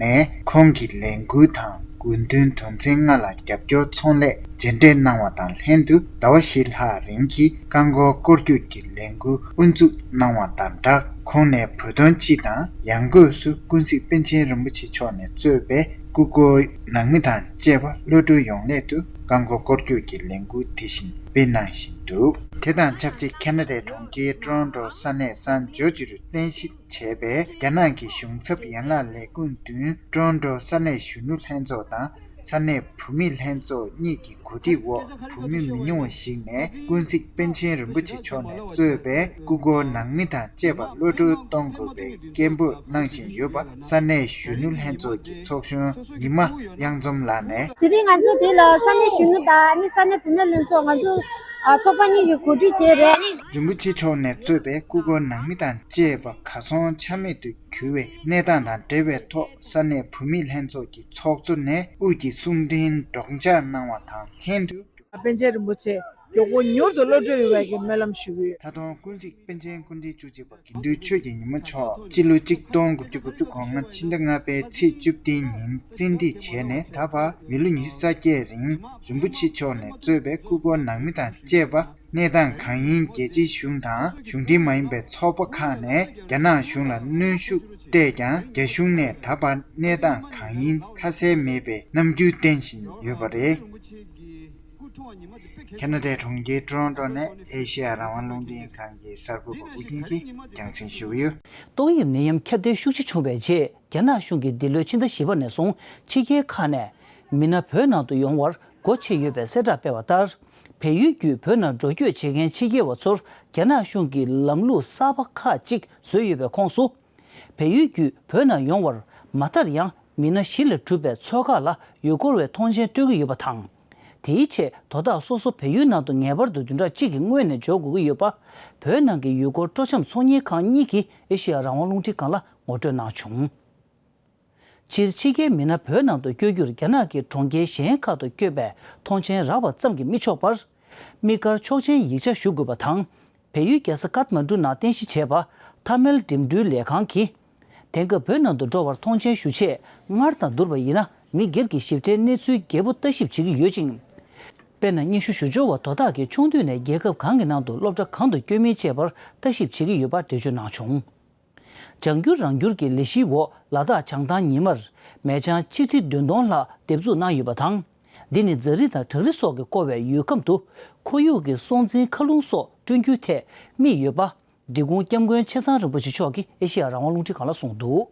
ནས་ཁོང་གི་ལས་འགུལ་དང་དགོས་འདུན་དོན་ཚན་ལྔ་ལ་རྒྱབ་སྐྱོར་ཚོང་ལས་མཇལ་འཕྲད་གནང་བ་དང་ལྷན་དུ་ཟླ་བ་བཞི་ལྷག་རིང་གི་རྐང་འཁོར་སྐོར་སྐྱོད་ཀྱི་ལས་འགུལ་དབུ་འཛུགས་གནང་བ་དང་སྦྲགས། ཁོང་ནས་བོད་དོན་སྤྱི་དང་ཡང་སྒོས་སུ་ཀུན་གཟིགས་པཎ་ཆེན་རིན་པོ་ཆེ་མཆོག་ནས་གཙོས་པའི་སྐུ་འཁོར་ནང་མི་དང་བཅས་པ་གློད་གྲོལ་ཡོང་སླད་དུ་རྐང་འཁོར་སྐོར་སྐྱོད་ཀྱི་ལས་འགུལ་དེ་བཞིན་སྤེལ་གནང་བཞིན་འདུག་དེ་དང་ཆབས་ཅིག་ཁ་ན་ཌའི་གྲོང་ཁྱེར་ཊོ་རོན་ཊོ་ས་གནས་སན་ཇོར་ཇི་རུ་རྟེན་གཞི་བྱས་པའི་རྒྱ་ནག་གི་གཞུང་ཚབ་ཡན་ལག་ལས་ཁུངས་མདུན་ཊོ་རོན་ཊོ་ས་གནས་གཞོན་ནུ་ལྷན་ཚོགས་དང་ས་གནས་བུད་མེད་ལྷན་ཚོགས་གཉིས་ཀྱི་གོ་སྒྲིག་འོག་བོད་མི་མི་ཉུང་བ་ཞིག་ནས་ཀུན་གཟིགས་པཎ་ཆེན་རིན་པོ་ཆེ་མཆོག་ནས་གཙོས་པའི་སྐུ་འཁོར་ནང་མི་དང་བཅས་པ་གློད་གྲོལ་གཏོང་དགོས་པའི་སྐད་འབོད་གནང་བཞིན་ཡོད་པ་ས་གནས་གཞོན་ནུ་ལྷན་ཚོགས་ཀྱི་ཚོགས་གཞོན་ཉི་མ་གཡང་འཛོམས་ལགས་ནས། དེ་རིང་ང་ཚོ་འདི་ལ་ས་གནས་གཞོན་ནུ་དང་ཨ་ནི་ས་གནས་བུད་མེད་ལྷན་ཚོགས་ང་ཚོ་ཨ་ཚོགས་པ་གཉིས་ཀྱིས་གོ་སྒྲིག་བྱས་རེད། རིན་པོ་ཆེ་མཆོག་ནས་གཙོས་པའི་སྐུ་འཁོར་ནང་མི་དང་བཅས་པ་གར་སོང་ཆ་མེད་དུ་གྱུར་བའི་གནས་སྟངས་དང་འབྲེལ་བའི་ཐོག་ས་གནས་བུད་མེད་ལྷན་ཚོགས་ཀྱི་ཚོགས་གཙོ་ནས་དབུས་ཀྱི་གསུང་འཕྲིན་སྒྲོག་སྦྱང་གནང་བ་དང་ལྷན་དུ། པཎ་ཆེན་རིན་པོ་ཆེ་ མགྱོགས་པོ་མྱུར་དུ་གློད་གྲོལ་ཡོང་བའི་གི་སྨོན་ལམ་ཞུ་གི་ཡོད། ད་དུང་ཀུན་གཟིགས་པཎ་ཆེན་སྐུ་ཕྲེང་བཅུ་གཅིག་པ་དགེ་འདུན་ཆོས་ཀྱི་ཉི་མ་མཆོག་སྤྱི་ལོ་གཅིག་སྟོང་དགུ་བརྒྱ་དགུ་བཅུ་གོ་ལྔ་ཕྱི་ཟླ་ལྔ་པའི་ཚེས་བཅུ་བདུན་ཉིན་བཙན་ཁྲིད་བྱས་ནས་ད་བར་མི་ལོ་ཉི་ཤུ་རྩ་བརྒྱད་རིང་རིན་པོ་ཆེ་མཆོག་ནས་གཙོས་པའི་སྐུ་འཁོར་ནང་མི་དང་བཅས་པ་གནས་སྟངས་གང་ཡིན་རྒྱལ་སྤྱིའི་གཞུང་དང་གཞུང་འབྲེལ་མ་ཡིན་པའི་ཚོགས་པ་ཁག་ནས་རྒྱ་ནག་གཞུང་ལ་གནོན་ཤུགས་སྤྲད་ཀྱང་རྒྱ་གཞུང་ནས་ད་བར་གནས་སྟངས་གང་ཡིན་ཁ་གསལ་མེད་པའི་རྣམ་འགྱུར་བསྟན་བཞིན་ཡོད་པ་རེད། ཁ་ན་ཌའི་གྲོང་ཁྱེར་ཊོ་རོན་ཊོ་ནས་ཨེ་ཤེ་ཡ་རང་དབང་རླུང་འཕྲིན་ཁང་གི་གསར་འགོད་པ་ཨུ་རྒྱན་གྱིས་རྒྱང་སྲིང་ཞུས་ཡོད། ཏོག་དབྱིབས་ནད་ཡམས་ཁྱབ་གདལ་ཤུགས་ཆེ་བྱུང་བའི་རྗེས་རྒྱ་ནག་གཞུང་གིས་འདི་ལོའི་ཕྱི་ཟླ་བཞི་པ་ནས་བཟུང་ཕྱི་རྒྱལ་ཁག་ནས་མི་སྣ་བོད་ནང་དུ་ཡོང་བར་སྒོ་ཕྱེ་ཡོད་པའི་གསལ་བསྒྲགས་སྤེལ་བ་ལྟར། བལ་ཡུལ་བརྒྱུད་བོད་ནང་འགྲོ་སྐྱོད་བྱེད་མཁན་ཕྱི་རྒྱལ་བ་ཚོར་རྒྱ་ནག་གཞུང་གིས་ལམ་ལུགས་གསར་པ་ཁག་ཅིག་བཟོས་ཡོད་པའི་ཁོངས་སུ། བལ་ཡུལ་བརྒྱུད་བོད་ནང་ཡོང་བར་མ་མཐར་ཡང་མི་སྣ་བཞི་ལས་གྲུབ་པའི་ཚོགས་ཁག་ལ་ཡུལ་སྐོར་བའི་ཐོངས་མཆན་སྤྲོད་ཀྱི་ཡོད་པ་དང་། དེའི་ཆེད་དོ་བདག་སོ་སོ་བལ་ཡུལ་ནང་དུ་ངེས་པར་དུ་བདུན་ཕྲག་གཅིག་གི་སྔོན་ནས་འབྱོར་དགོས་ཀྱི་ཡོད་པ། བོད་ནང་གི་ཡུལ་སྐོར་སྤྲོ་འཆམ་ཚོང་གཉེར་ཁང་གཉིས་ཀྱིས་ཨེ་ཤེ་ཡ་རང་དབང་རླུང་འཕྲིན་ཁང་ལ་ངོ་སྤྲོད་གནང་བྱུང་། སྤྱིར་ཕྱི་རྒྱལ་མི་སྣ་བོད་ནང་དུ་བསྐྱོད་རྒྱུར་རྒྱ་ནག་གི་གྲོང་ཁྱེར་གཞན་ཁག་ཏུ་བསྐྱོད་པའི་ཐོངས་མཆན་རག་པ་ཙམ་གྱིས་མི་ཆོག་པར། དམིགས་བཀར་ཆོག་མཆན་ཡིག་ཆ་ཞུ་དགོས་པ་དང་། བལ་ཡུལ་རྒྱལ་ས་ཀཏ་མན་གྲུ་ནང་རྟེན་གཞི་བྱས་པ་ཐ་མལ་འགྲིམ་འགྲུལ་ལས་ཁང་གིས། དེང་སྐབས་བོད་ནང་དུ་འགྲོ་བར་ཐོངས་མཆན་ཞུ་ཆེད་སྔར་དང་བསྡུར་བ་ཡིན་ན་མི་སྒེར་གྱི་ཞིབ་ཕྲའི་གནས་ཚུལ་རྒྱས་པོ་ལྟ་ཞིབ་བྱེད་ཀྱི་ཡོད་ཅིང་། དཔེར་ན་སྙན་ཞུ་ཞུ་འབྱོར་བ་དོ་བདག་གིས་ཆུང་དུས་ནས་རྒྱལ་ཁབ་གང་གི་ནང་དུ་སློབ་གྲྭ་གང་དུ་བསྐྱོད་མིན་བཅས་པར་ལྟ་ཞིབ་བྱེད་ཀྱི་ཡོད་པ་འགྲེལ་བརྗོད་གནང་བྱུང་། ལྗང་བསྒྱུར་རང་བསྒྱུར་གྱི་ལས་གཞིའི་འོག་ལ་དྭགས་བྱང་ཐང་ཉི་མར་མལ་ཆང་ཆིག་ཁྲི་བདུན་སྟོང་ལྷག་འདེབས་འཛུགས་གནང་ཡོད་པ་དང་། འདི་ནི་རྫ་རི་དང་བྲག་རི་སོགས་ཀྱིས་བསྐོར་བའི་ཡུལ་ཁམས་དུ་ཁོར་ཡུག་གི་སྲོག་འཛིན་མཁའ་རླུང་སོགས་བསྐྲུན་རྒྱུའི་ཐད་དམིགས་ཡོད་པ། འབྲི་གུང་སྐྱབས་མགོན་ཆེ་ཚང་རིན་པོ་ཆེ་མཆོག་གིས་ཨེ་ཤེ་ཡ་རང་དབང་རླུང་འཕྲིན་ཁང་ལ་གསུངས་འདུག།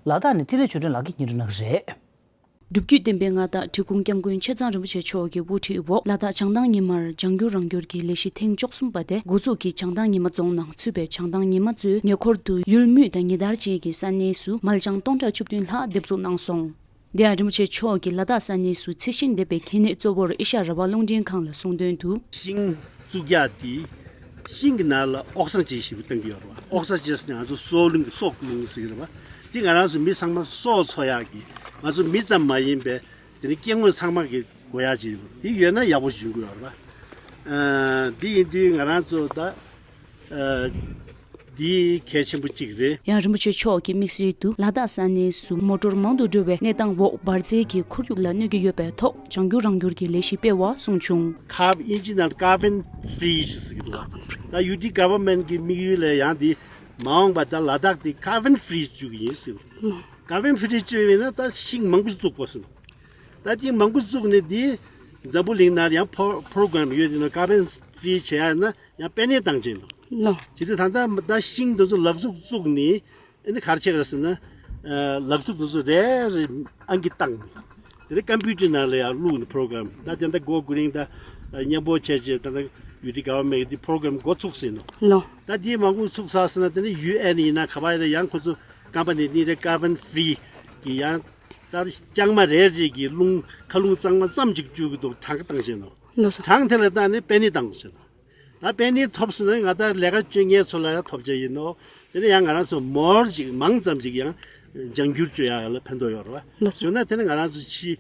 ལ་དྭགས་ནས་འཕྲིན་ལས་ཆོས་སྒྲོན་ལགས་ཀྱིས་སྙན་སྒྲོན་གནང་གི་རེད། སྒྲུབ་བརྒྱུད་བསྟན་པའི་མངའ་བདག་འབྲི་གུང་སྐྱབས་མགོན་ཆེ་ཚང་རིན་པོ་ཆེ་མཆོག་གི་དབུ་ཁྲིད་འོག་ལ་དྭགས་བྱང་ཐང་ཉི་མར་ལྗང་བསྒྱུར་རང་བསྒྱུར་གྱི་ལས་གཞི་ཐེངས་བཅུ་གསུམ་པ་དེ་འགོ་འཛུགས་ཀྱིས་བྱང་ཐང་ཉི་མ་རྫོང་ནང་ཚུད་པའི་བྱང་ཐང་ཉི་མ་གཙོས་ཉེ་འཁོར་དུ་ཡུལ་དམུས་དང་ཉི་ཟླ་བཅས་ཀྱི་ས་གནས་སུ་མལ་ཆང་སྟོང་ཕྲག་བཅུ་བདུན་ལྷག་འདེབས་འཛུགས་གནང་སོང་། དེ་ཡང་རིན་པོ་ཆེ་མཆོག་གིས་ལ་དྭགས་ས་གནས་སུ་ཚེ་ཤིང་འདེབས་པའི་གལ་གནད་གཙོ་བོར་ཨེ་ཤ་ཡ་རང་དབང་རླུང་འཕྲིན་ཁང་ལ་གསུངས་དོན་དུ། ཤིང་བཙུགས་ཡག་དེ། ཤིང་གི་ནང་ལ་ཨོག་སན་ཅན་ཞེ་པོ་བཏང་གི་ཡོད་རེད་བ། ཨོག་སན་ཅན་ཟེར་ན་ང་ཚོ་སྲོག་རླུང་གི་སྲོག་རླུང་ཟེར་གི་རེད་བ། དེ་ང་རང་ཚོ་མི་ཚང་མ་སྲོག་འཚོ་ཡག་གི། ང་ཚོ་མི་ཙམ་མ་ཡིན་པའི་དེ་ནི་སྐྱེ་དངོས་ཚང་མ་གི་དགོས་ཡག་ཅིག་ཡོད་རེད། དེ་ཡོད་ན་ཡག་པོ་ཞིག་ཡོང་གི་ཡོད་རེད་བ། ཨ། དེ་ཡིན་དུས་ང་རང་ཚོ་ད། ཨ། འདི་གལ་ཆེན་པོ་གཅིག་རེད། ཡང་རིན་པོ་ཆེ་མཆོག་གིས་དམིགས་བསལ་དུ་ལ་དྭགས་ས་གནས་སུ་མོ་ཊོར་མང་དུ་འགྲོ་བའི་གནས་སྟངས་འོག་འབར་རྫས་ཀྱིས་ཁོར་ཡུག་ལ་གནོད་ཀྱི་ཡོད་པའི་ཐོག་ལྗང་བསྒྱུར་རང་བསྒྱུར་གྱི་ལས་གཞི་སྤེལ་བ་གསུངས་བྱུང་། ཀར་ཨིན་ཇི་ནང་ཀར་བོན་ཧྥི་རི་ཞེས་ཟེར་གྱི་འདུག། ད་ཡུ་ཊི་གྷ་ཝར་མེན་གྱི་དམིགས་ཡུལ་ལ་ཡང་འདི་མ་འོངས་པ་ད་ལ་དྭགས་འདི་ཀར་བོན་ཧྥི་རི་བཅོས་ཀྱི་ཡིན་ཟེར། ཀར་བོན་ཧྥི་རི་བཅོས་པ་ཡིན་ན་ད་ཤིང་མང་པོ་ཞིག་བཙུགས་དགོས་ཟེར། ད་ཤིང་མང་པོ་བཙུགས་ནས་འདི་འཛམ་བུ་གླིང་ནང་ཡང་ཕོ་པོ་རོ་གྷ་རམ་ཡོད་དེ་ན་ཀར་བོན་ཧྥི་རི་བྱེད་ཡ་ན། ཡང་པེ་ནེ་བཏང་བྱས་འདུག། ལོ། བྱེད་དུས་ད་ལྟ་ད་ཤིང་དེ་ཚོ་ལག་བཙུགས་བཙུགས་ནི་ཨ་ནི་ག་རེ་བྱེད་ག་ཟེར་ན། ཨ། ལག་བཙུགས་དེ་ཚོ་རེ་རེ་ཨང་ཀི་བཏང་། དེ་ནས་ཀམ་པུ་ཊར་ནང་ལ་ཡང་བླུགས་ནས་པོ་རོ་གྷ་རམ། ད་དེ་འདྲ་མགོ་དགུ་རིང་ད་མཉམ་པོ་བྱས་བྱས་ད་ལྟ་ཡུ་ཊི་གྷ་ཝར་མེན་གྱི་དེ་པོ་རོ་གྷ་རམ་འགོ་ཚུགས་ཟིན་ནོ། ལོ། ད་དེ་མང་པོ་ཚུགས་ཚར་ཟིན་ན་དེ་ནས་ཡུ་ཨེན་ཡིན་ན་ག་པར་ཡིན་ན་ཡང་ཁོ་ཚོ་ཀམ་པ་ནི་གཉིས་རེ་ཀར་བོན་ཧྥི་རི་གི་ཡང་ད་ལྕང་མ་རེ་རེ་གི་རླུང་མཁའ་རླུང་གཙང་མ་ཙམ་ཅིག་བཅུག་གི་འདུག། གྲངས་ཀ་བཏང་བྱས་ནོ། ལོ་སོ། གྲངས་དེ་ལ་བལྟས་ནས་པེ་ནེ་བཏང་བྱས་ནོ། ད་པེ་ནེ་ཐོབ་སོང་ན་ང་ད་ལས་ཀ་བཅོ་ལྔའི་ཚོ་ལ་ཡང་ཐོབ་བྱ་ཡིན་ནོ། དེ་ནས་ཡང་ང་རང་ཚོ་མོར་ཅིག་མང་ཙམ་ཅིག་ཡང་ལྗང་བསྒྱུར་བཅོ་ཡག་ལ་ཕན་ཐོགས་ཡོད་རེད་བ། ལགས་སོ། བྱུང་ན་དེ་ནས་ང་རང་ཚོ་ཕྱི་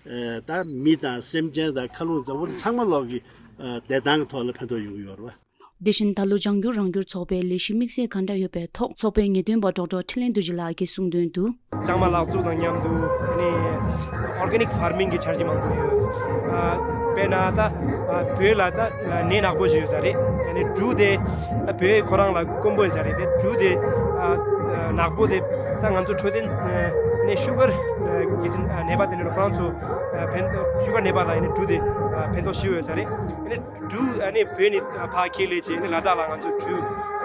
ཨ་ད་མི་དང་སེམས་ཅན་དང་མཁའ་རླུང་འཛམ་བུ་གླིང་ཚང་མ་ལོག་གི་ཨ་བདེ་ཐང་གི་ཐོག་ལ་ཕན་ཐོགས་ཡོང་གི་ཡོད་རེད་བ། དེ་བཞིན་ད་ལོ་ལྗང་བསྒྱུར་རང་བསྒྱུར་ཚོགས་པའི་ལས་གཞི་དམིགས་བསལ་ག་འདྲ་ཡོད་པའི་ཐོག་ཚོགས་པའི་ངེས་སྟོན་པ་ཌོག་ཊར་འཕྲིན་ལས་རྡོ་རྗེ་ལགས་ཀྱིས་གསུངས་དོན་དུ། ལྕང་མ་ལག་བཙུགས་དང་མཉམ་དུ་ཨ་ནི་ཨོར་གྷ་ནིག་ཕར་མིང་གི་འཆར་གཞི་མང་པོ་ཡོད། ཨ་དཔེར་ན་ད་ཨ་བོད་ལ་ད་ནད་ནག་པོ་ཞིག་ཡོད་ས་རེད། ཨ་ནི་འབྲུ་དེ་ད་བོད་ཁོ་རང་ལ་དཀོན་པོ་ཡིན་ས་རེད། དེ་འབྲུ་དེ་ཨ་ནག་པོ་དེ་ད་ང་ཚོ་འཕྲོད་བསྟེན་ཨ་ནི་ཤུ་གར་ཨ་གི་ཅིག་ཨ་ནད་པ་དེ་ནི་ཁོ་རང་ཚོ་ཨ་ཕན་ཤུ་གར་ནད་པ་ལ་ཨ་ནི་འབྲུ་དེ་ཨ་ཕན་ཐོགས་ཞེ་པོ་ཡོད་ས་རེད། ཨ་ནི་འབྲུ་ཨ་ནི་བོད་ནས་ཕར་འཁྱེར་སླེབས་བྱས་ཨ་ནི་ལ་དྭགས་ལ་ང་ཚོ་འབྲུ་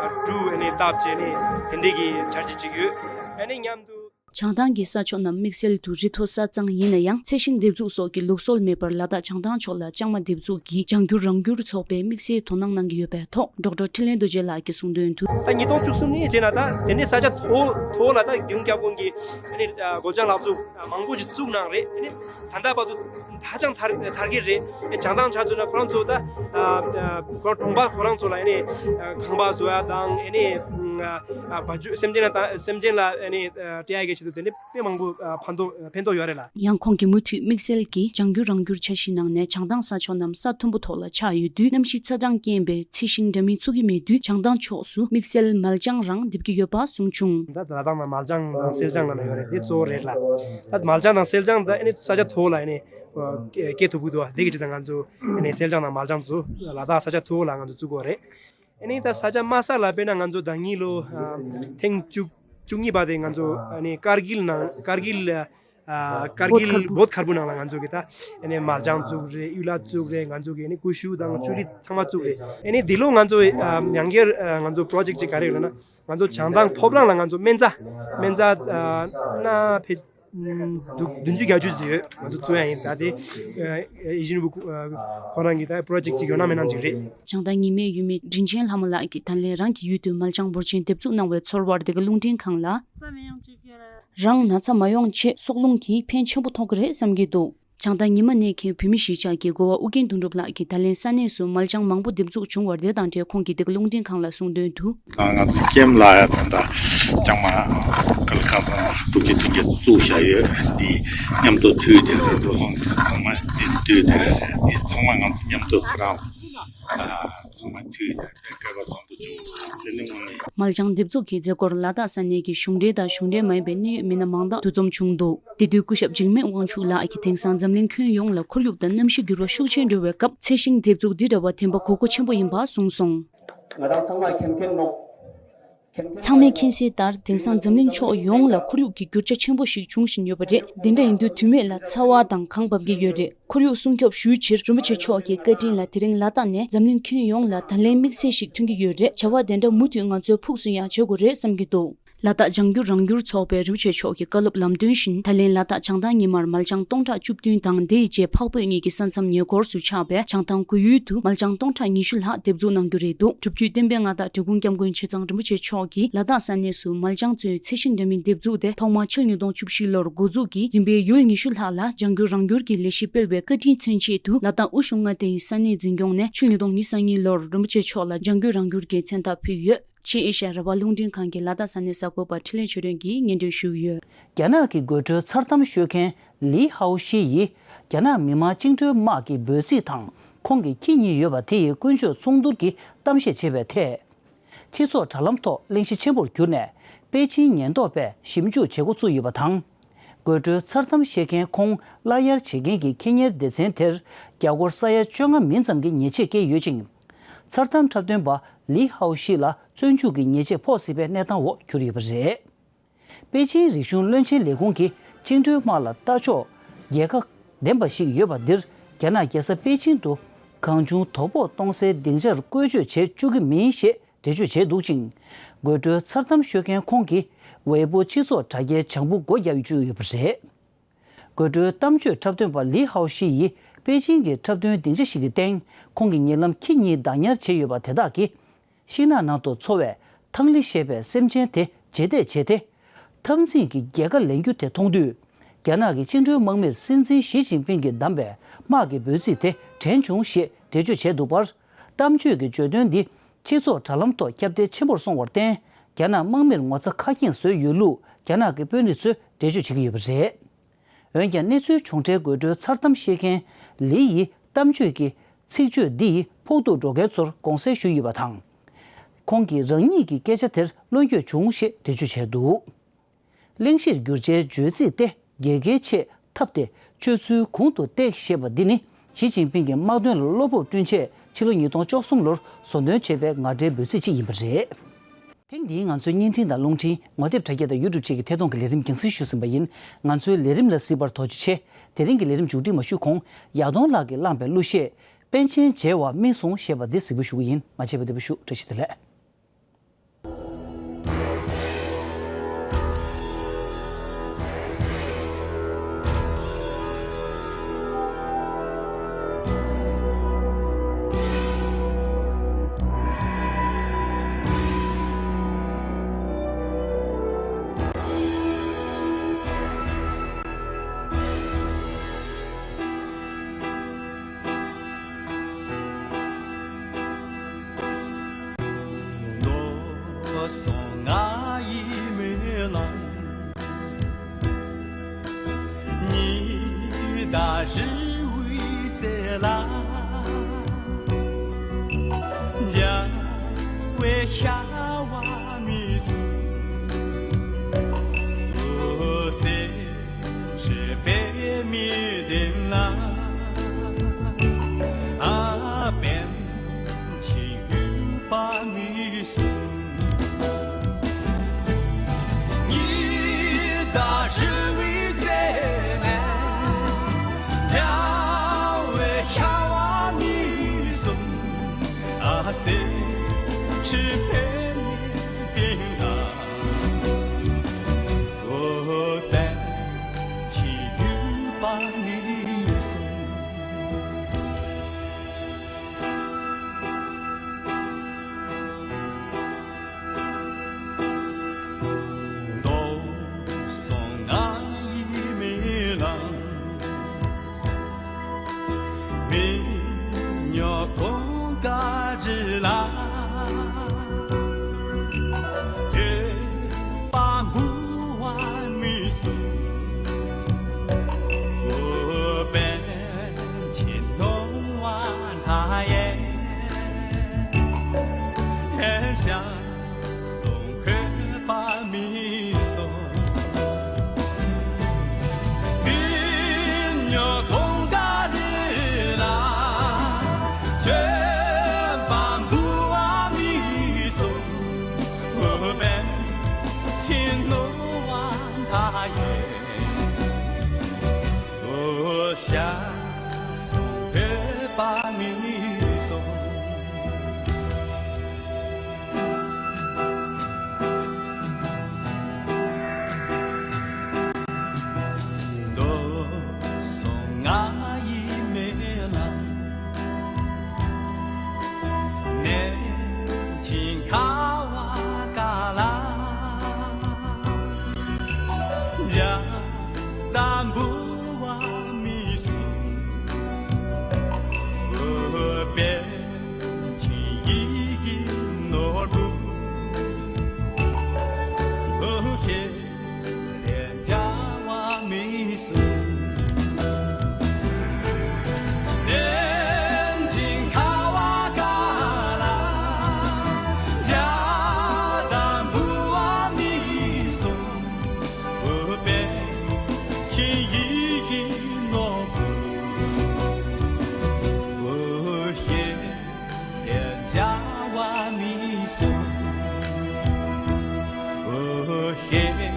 ཨ་འབྲུ་ཨ་ནི་བཏབ་བྱས་ཨ་ནི་དེ་འདྲའི་གི་འཆར་གཞི་ཅིག་ཡོད། ཨ་ནི་མཉམ་དུ། བྱང་ཐང་གི་ས་ཕྱོགས་རྣམས་དམིགས་བསལ་དུ་རི་མཐོ་ས་གཙང་ཡིན་ན་ཡང་ཚད་ཤིང་འདེབས་འཛུགས་སོགས་ཀྱི་ལུགས་སྲོལ་མེད་པར་ལ་དྭགས་བྱང་ཐང་ཕྱོགས་ལ་ལྕང་མ་འདེབས་འཛུགས་ཀྱི་ལྗང་བསྒྱུར་རང་བསྒྱུར་ཚོགས་པས་དམིགས་བསལ་དོ་སྣང་གནང་གི་ཡོད་པའི་ཐོག་ཌོག་ཊར་འཕྲིན་ལས་རྡོ་རྗེ་ལགས་ཀྱིས་གསུངས་དོན་དུ། ད་ཉིས་སྟོང་བཅུ་གསུམ་ནས་བྱས་ན་ད་དེ་ནས་ས་ཆ་མཐོ་མཐོ་ལ་ད་རྒྱུན་སྐྱབས་ཁོང་གིས་ཨ་ནི་སྒོ་ལྕང་ལག་བཙུགས་མང་པོ་ཞིག་བཙུགས་གནང་རེད། ཨ་ནི་ད་ལྟ་བར་དུ་ཧ་ཅང་དར་དར་གྱི་རེད། ཨ་ནི་བྱང་ཐང་ཆ་མཚོན་ན་ཁོ་རང་ཚོ་ད་ཨ་ཨ་ཁོ་རང་གྲོང་པ་ཁོ་རང་ཚོ་ལ་ཨ་ནི་ཨ་ཁང་པ་བཟོ་ཡ་དང་ཨ་ནི་ ང་ཨ་བ་ཇུ་སེམས་ཅན་ལ་ད་སེམས་ཅན་ལ་ཨ་ནི་ཨ་སྤྲད་ཡ་གི་ཆེད་དུ་དེ་ནི་དཔེ་མང་པོ་ཨ་ཕན་ཐོགས་ཕན་ཐོགས་ཡོད་རེད་ལ། ཡང་ཁོང་གིས་མུ་མཐུད་དམིགས་བསལ་གྱིས་ལྗང་བསྒྱུར་རང་བསྒྱུར་འཆར་གཞིའི་ནང་ནས་བྱང་ཐང་ས་ཕྱོགས་རྣམས་ས་མཐོན་པོ་ཐོག་ལ་ཆགས་ཡོད་དུས་གནམ་གཤིས་ཚ་གྲང་རྐྱེན་པས་ཚད་ཤིང་འདྲ་མིན་ཚུགས་ཀྱི་མེད་དུས་བྱང་ཐང་ཕྱོགས་སུ་དམིགས་བསལ་མལ་ལྗང་རང་འདེབས་ཀྱི་ཡོད་པ་གསུངས་བྱུང་། ད་ལ་དྭགས་ནང་མལ་ལྗང་དང་སེར་ལྗང་ལབ་ན་ཡོད་རེད། དེ་གཙོ་བོ་རེད་ལ། ད་མལ་ལྗང་དང་སེར་ལྗང་ད་ཨ་ནི་ས་ཆ་མཐོ་བོ་ལ་ཨ་ནི་སྐྱེ་ཐུབ་ཀྱི་འདུག་དེ་གི་ཆེད་དུ་ང་ཚོ་ཨ་ནི་སེར་ལྗང་དང་མལ་ལྗང་ཚོ་ལ་དྭགས་ས་ཆ་མཐོ་བོ་ལ་ང་ཚོ་བཙུགས་ཀྱི་ཡོད་རེད། ཨ་ནི་ད་ས་ཆ་དམའ་ས་ལ་དཔེར་ན་ང་ཚོ་ཟླ་གཉིས་ལོ་ཨ་ཐེངས་བཅུ་བཅུ་གཉིས་པ་དེ་ང་ཚོ་ཨ་ནི་ཀར་གིལ་ནང་ཀར་གིལ་ཨ་ཀར་གིལ་བོད་མཁར་བུ་ནང་ལ་ང་ཚོ་གི་ད་ཨ་ནི་མལ་ལྗང་བཙུགས་རེད། གཡུ་ལ་བཙུགས་རེད། ང་ཚོ་གི་ཨ་ནི་ཀུ་ཤུ་དང་ཅུ་ལི་ཚང་མ་བཙུགས་རེད། ཨ་ནི་འདི་ལོ་ང་ཚོ་ཨ་ཡང་བསྐྱར་ཨ་ང་ཚོ་པྲོ་ཇེཀ་ཅིག་ག་རེ་ཡོད་ལབ་ན། ང་ཚོ་བྱང་ཐང་ཕོ་བྲང་ལ་ང་ཚོ་སྨན་རྩྭ་སྨན་རྩྭ་ཨ་སྣ་ཕལ་བདུན་ཅུ་བརྒྱད་ཅུ་ཙམ་ཡོད། ང་ཚོ་བཙུགས་ཡ་ཡིན། ད་དེ་ཨེ་ཡིད་བཞིན་ནོར་བུ་ཁོ་རང་གི་ད་པྲོ་ཇེཀ་ཅིག་ཡོད་ན་མེད་ན་ཅིག་རེད། བྱང་ཐང་ཉི་མའི་ཡུལ་མི་དྲིན་ཆེན་ལྷ་མོ་ལགས་ཀྱིས་ད་ལན་རང་གི་ཡུལ་དུ་མལ་ལྗང་འབོར་ཆེན་འདེབས་འཛུགས་གནང་བའི་ཚོར་བར་འདི་ག་རླུང་འཕྲིན་ཁང་ལ། རང་ན་ཚ་མ་ཡོང་ཆེད་སྲོག་རླུང་གིས་ཕན་ཆེན་པོ་ཐོགས་ཀྱི་རེད་བསམ་གྱི་འདུག་བྱང་ཐང་ཉི་མ་གནས་མཁན་བོད་མི་གཞིས་ཆགས་ཀྱི་འགོ་བ་ཨུ་རྒྱན་དོན་གྲུབ་ལགས་ཀྱིས་ད་ལན་ས་གནས་སུ་མལ་ལྗང་མང་པོ་འདེབས་འཛུགས་བྱུང་བ་དེ་དང་འབྲེལ་ཁོང་གིས་འདི་ག་རླུང་འཕྲིན་ཁང་ལ་གསུངས་དོན་དུ། ང་ཚོ་ཀེམ་ལ་ད་ལྟ་ལྕང་མ་ཀ་ལི་ཁ་སང་དྲུག་ཅུ་བདུན་བརྒྱ་བཙུགས་བཞག་ཡོད། འདི་མཉམ་དུ་མཐུད་དེ་འགྲོ་སོང་ཚང་མ་འདི་བཏོན་དེ་འདི་ཚང་མ་ང་ཚོ་མཉམ་དུ་ཁོ་རང་ཚང་མ་མཐུད་དེ་སྐལ་བ་བཟང་པོ་བྱུང་སོང་། དེ་ནི་དངོས་གནས། མལ་ལྗང་འདེབས་འཛུགས་ཀྱི་མཛད་སྒོར་ལ་དྭགས་ས་གནས་ཀྱི་གཞུང་འབྲེལ་དང་གཞུང་འབྲེལ་མ་ཡིན་པའི་གནད་ཡོད་མི་སྣ་མང་དག་འདུ་འཛོམས་བྱུང་འདུག་དེ་དུས་སྐུ་ཞབས་འཇིགས་མེད་དབང་ཕྱུག་ལགས་ཀྱིས་དེང་སང་འཛམ་གླིང་ཁྱོན་ཡོངས་ལ་ཁོར་ཡུག་དང་གནམ་གཤིས་འགྱུར་བ་ཤུགས་ཆེན་འགྲོ་བའི་སྐབས་ཚད་ཤིང་འདེབས་འཛུགས་འདི་འདྲ་བ་དེང་པ་གོ་གོ་ཆེན་པོ་ཡིན་པ་གསུངས་སོང་། ང་རང་ཚང་མ་མཁྱེན་མཁྱེན་ནོ། ཚང་མས་མཁྱེན་གསལ་ལྟར་དེང་སང་འཛམ་གླིང་ཕྱོགས་ཡོངས་ལ་ཁོར་ཡུག་གི་འགྱུར་བ་ཆེན་པོ་ཞིག་འབྱུང་བཞིན་ཡོད་པ་རེད། དེ་འདྲ་ཡིན་དུས་དུས་མེད་ལ་ཚ་བ་དང་གངས་བབས་ཀྱི་ཡོད་རེད། ཁོར་ཡུག་སྲུང་སྐྱོབ་ཞུའི་ཕྱིར་རིན་པོ་ཆེ་མཆོག་གི་བཀའ་དྲིན་ལ་དེ་རིང་ལ་དྭགས་ནས་འཛམ་གླིང་ཁྱོན་ཡོངས་ལ་ད་ལན་དམིགས་བསལ་ཞིག་ཐོན་གྱི་ཡོད་རེད། བྱ་བ་དེ་འདྲ་མུ་མཐུད་ང་ཚོའི་ཕུགས་སུ་ཡང་བྱེད་དགོས་རེད་བསམ་གྱི་འདུག་ལ་དྭགས་ལྗང་བསྒྱུར་རང་བསྒྱུར་ཚོགས་པས་རིན་པོ་ཆེ་མཆོག་གི་བཀའ་སློབ་ལམ་སྟོན་བཞིན་ད་ལན་ལ་དྭགས་བྱང་ཐང་ཉི་མར་མལ་ལྗང་སྟོང་ཕྲག་བཅུ་བདུན་དང་དེ་ཡི་རྗེས་འཕགས་བོད་གཉིས་ཀྱི་ས་མཚམས་ཉེ་འཁོར་སུ་ཆགས་པའི་བྱང་ཐང་དགོན་ཡུལ་དུ་མལ་ལྗང་སྟོང་ཕྲག་ཉི་ཤུ་ལྷག་འདེབས་འཛུགས་གནང་རྒྱུ་རེད་འདུག་སྒྲུབ་བརྒྱུད་བསྟན་པའི་མངའ་བདག་འབྲི་གུང་སྐྱབས་མགོན་ཆེ་ཚང་རིན་པོ་ཆེ་མཆོག་གིས་ལ་དྭགས་ས་གནས་སུ་མལ་ལྗང་གཙོས་ཚད་ཤིང་འདྲ་མིན་འདེབས་འཛུགས་དེ་ཐོག་མར་ཕྱི་ལོ་ཉིས་སྟོང་བཅུ་བཞི་ལོར་འགོ་འཛུགས་ཀྱིས་རིམ་པས་ཡུལ་ཉི་ཤུ་ལྷག་ལ་ལྗང་བསྒྱུར་རང་བསྒྱུར་གྱི་ལས་གཞི་སྤེལ་བའི་བཀའ་དྲིན་མཚོན་ཆེད་དུ་ལ་དྭགས་དབུས་གཞུང་མངའ་སྡེ་ཡི་ས་གནས་འཛིན་སྐྱོང་ནས་ཕྱི་ལོ་ཉིས་སྟོང་ཉི་ཤུ་གཉིས་ལོར་རིན་པོ་ཆེ་མཆོག་ལ་ལྗང་བསྒྱུར་རང་བསྒྱུར་གྱི་མཚན་རྟགས་ཕུལ་ཡོད། ཆེན་ཨེ་ཤ་ཡ་ར་བ་རླུང་འཕྲིན་ཁང་གི་ལ་དྭགས་ས་གནས་གསར་འགོད་པ་འཕྲིན་ལས་ཆོས་སྒྲོན་གྱིས་སྙན་སྒྲོན་ཞུས་ཡོད། རྒྱ་ནག་གི་དགོད་བྲོའི་མཚར་གཏམ་ཤོད་མཁན་ལི་ཧའོ་ཤི་ཡིས་རྒྱ་ནག་མི་དམངས་བཅིངས་འགྲོལ་དམག་གི་འབོད་ཚིག་དང་ཁོང་གི་ཁྱི་གཉིས་ཡོད་པ་དེ་ཡི་ཀུན་སྤྱོད་མཚུངས་བསྡུར་གྱི་གཏམ་བཤད་བྱས་པའི་ཐད། སྤྱི་ཚོགས་དྲ་ལམ་ཐོག་གླེང་གཞི་ཆེན་པོར་གྱུར་ནས་པེ་ཅིན་ཉེན་རྟོག་པས་ཞིབ་འཇུག་བྱེད་འགོ་བཙུགས་ཡོད་པ་དང་། དགོད་བྲོའི་མཚར་གཏམ་བཤད་མཁན་ཁོང་བརླག་གཡར་བྱེད་མཁན་གྱི་ཁེ་གཉེར་སྡེ་ཚན་དེར་རྒྱ་སྒོར་ས་ཡ་བཅོ་ལྔ་མིན་ཙམ་གྱི་ཉེས་ཆད་བཀལ་ཡོད་ཅིང་། མཚར་གཏམ་འཁྲབ་སྟོན་པ་ལི་ཧའོ་ཤི་ལ་བཙོན་འཇུག་གི་ཉེས་ཆད་ཕོག་སྲིད་པའི་གནས་སྟངས་འོག་གྱུར་ཡོད་པ་རེད། པེ་ཅིན་རིག་གཞུང་བློན་ཆེན་ལས་ཁུངས་ཀྱིས་བཅིངས་འགྲོལ་དམག་ལ་ལྟ་ཕྱོགས་རྒྱལ་ཁ་ལྡན་པ་ཞིག་ཡོད་པ་འདིར་རྒྱ་ནག་རྒྱལ་ས་པེ་ཅིན་དུ་གང་བྱུང་དོ་ཕོག་གཏོང་སའི་སྡིངས་ཆར་བཀོལ་སྤྱོད་བྱེད་བཅུག་གི་མིན་ཞེས་འགྲེལ་བརྗོད་བྱས་འདུག་ཅིང་། དགོད་བྲོའི་མཚར་གཏམ་ཤོད་མཁན་ཁོང་གིས་ཝེ་པོ་སྤྱི་ཚོགས་དྲ་རྒྱའི་བྱང་བུ་སྒོ་བརྒྱབ་བཅུག་ཡོད་པ་རེད། དགོད་བྲོའི་གཏམ་བརྗོད་འཁྲབ་སྟོན་པ་ལི་ཧའོ་ཤི་ཡིས་པེ་ཅིན་གྱི་འཁྲབ་སྟོན་སྡིངས་ཆ་ཞིག་གི་སྟེང་ཁོང་གི་ཉེ་ལམ་ཁྱི་གཉིས་བདག་ཉར་བྱས་ཡོད་པ་དེ་དག་གིས། ཤིང་ནགས་ནང་དུ་འཚོ་བའི་ཐང་ལི་ཞེས་པའི་སེམས་ཅན་དེ་རྗེས་འདེད་བྱས་ཏེ། འཐབ་འཛིང་གི་རྒྱལ་ཁ་ལེན་རྒྱུ་དེ་མཐོང་དུས། རྒྱ་ནག་གི་བཅིངས་འགྲོལ་དམག་མིར་སྲིད་འཛིན་ཞི་ཅིན་ཕིང་གིས་བདམས་པའི་དམག་གི་འབོད་ཚིག་དེ་དྲན་བྱུང་ཞེས་འགྲེལ་བརྗོད་བྱས་འདུག་པར། གཏམ་བརྗོད་ཀྱི་བརྗོད་དོན་འདི་སྤྱི་ཚོགས་དྲ་ལམ་ཐོག་ཁྱབ་གདལ་ཆེན་པོར་སོང་བར་བརྟེན། རྒྱ་ནག་དམག་མིར་ངོ་ཚ་ཁ་སྐྱེངས་བཟོས་ཡོད་ལུགས་རྒྱ་ནག་གི་དཔོན་རིགས་ཚོས་འགྲེལ་བརྗོད་བྱེད་ཀྱི་ཡོད་པ་རེད། འོན་ཀྱང་གནས་ཚུལ་བྱུང་འཕྲལ་དགོད་བྲོའི་མཚར་གཏམ་བཤད་མཁན་ལི་ཡིས་གཏམ་བརྗོད་ཀྱི་ཚིག་བརྗོད་འདི་ཡིས་ཕོག་ཐུག་འགྲོ་མཁན་ཚོར་དགོངས་སེལ་ཞུས་ཡོད་པ་དང་། ཁོང་གིས་རང་ཉིད་ཀྱི་སྐད་ཆ་དེར་བློ་འགྱོད་བྱུང་ཞེས་འགྲེལ་བརྗོད་བྱས་འདུག་གླེང་གཞིར་གྱུར་ཆའི་བརྗོད་ཚིག་སྟེ་རྒྱལ་ཁའི་ཆེད་འཐབ་སྟེ་སྤྱོད་ཚུལ་གོང་དུ་བཏེགས་ཞེས་པ་འདི་ནི་ཞི་ཅིན་ཕིང་གི་དམག་དོན་ལ་བློ་སྤོབས་བསྐྲུན་ཆེད་ཕྱི་ལོ་ཉིས་སྟོང་བཅུ་གསུམ་ལོར་ཟུར་འདོན་བྱས་པའི་ངག་སྒྲའི་འབོད་ཚིག་ཅིག་ཡིན་པ་རེད། ཐེངས་འདིའི་ང་ཚོའི་བརྙན་འཕྲིན་དང་རླུང་འཕྲིན་ངོ་དེབ་དྲ་རྒྱ་དང་ཡུ་ཊུབ་བཅས་ཀྱི་ཐད་གཏོང་གི་ལས་རིམ་རྒྱང་སྲིང་ཞུས་ཟིན་པ་ཡིན། ང་ཚོའི་ལས་རིམ་ལ་གཟིགས་པར་ཐུགས་རྗེ་ཆེ། དེ་རིང་གི་ལས་རིམ་མཇུག་སྒྲིལ་མ་ཞུས་གོང་། ཡར་གདོང་ལགས་ཀྱིས་བླངས་པའི་གླུ་གཞས་པཎ་ཆེན་མཇལ་བ་སྨིན་སོང་ཞེས་པ་འདི་གཟིགས་འབུལ་ཞུ་གི་ཡིན། མ་མཇལ་བ་བདེ་པོ་ཞུ། བཀྲ་ཤིས་བདེ་ལེགས། ད་རི་བོའི་རྩེ་ལ། རྒྱལ་བའི་ཤ་བ་མི་གསོན། འོ་སེམས་ཤེས་པའི་མི་ལྡན་ལ། ཨ་པཎ་ཆེན་ཡུལ་པ་མི་གསོན། ཉི་ཟླ་ཧྲིལ་བོའི་རྩེ་ནས། རྒྱལ་བའི་ཤ་བ་མི་གསོན། ཨ་སེམས་ཤེས་པའི་མི་ལྡན་ལ། འོ་པཎ་ཆེན་ཡུལ་པ་མི་གསོན། མདོ་གསུང་ང་ཡི་རྨི་ལམ། མི་ཉག་གུང་དཀར་རི་ལ། སྐྱོ་བ་འབུལ་བ་མི་གསོན། འོ་པཎ་ཆེན་ནོར་བ་མཐའ་ཡས། ཞང་གསུང་མཁས་པ་མི་གསོན། མི་ཉག་གུང་དཀར་རི་ལ། སྐྱོ་བ་འབུལ་བ་མི་གསོན། འོ་པཎ་ཆེན་ནོར་བ་མཐའ་ཡས། འོ་ཞང་གསུང་མཁས་པ་མི་གསོན། མདོ་གསུང་ང་ཡི་རྨི་ལམ། གནས་ཆེན་ཁ་བ་ཀ་ལ། རྒྱལ་བ་འབུལ་བ་མི་གསོན། འོ་པཎ་ཆེན་ཡིད་ཀྱི་ནོར་བུ། འོ་ཤེས་རབ་རྒྱལ་བ་མི་གསོན། གནས་ཆེན་ཁ་བ་ཀ་ལ། རྒྱལ་བ་འབུལ་བ་མི་གསོན། འོ་པཎ་ཆེན་ཡིད་ཀྱི་ནོར་བུ། འོ་ཤེས་རབ་རྒྱལ་བ་མི་གསོན། འོ་ཤེས་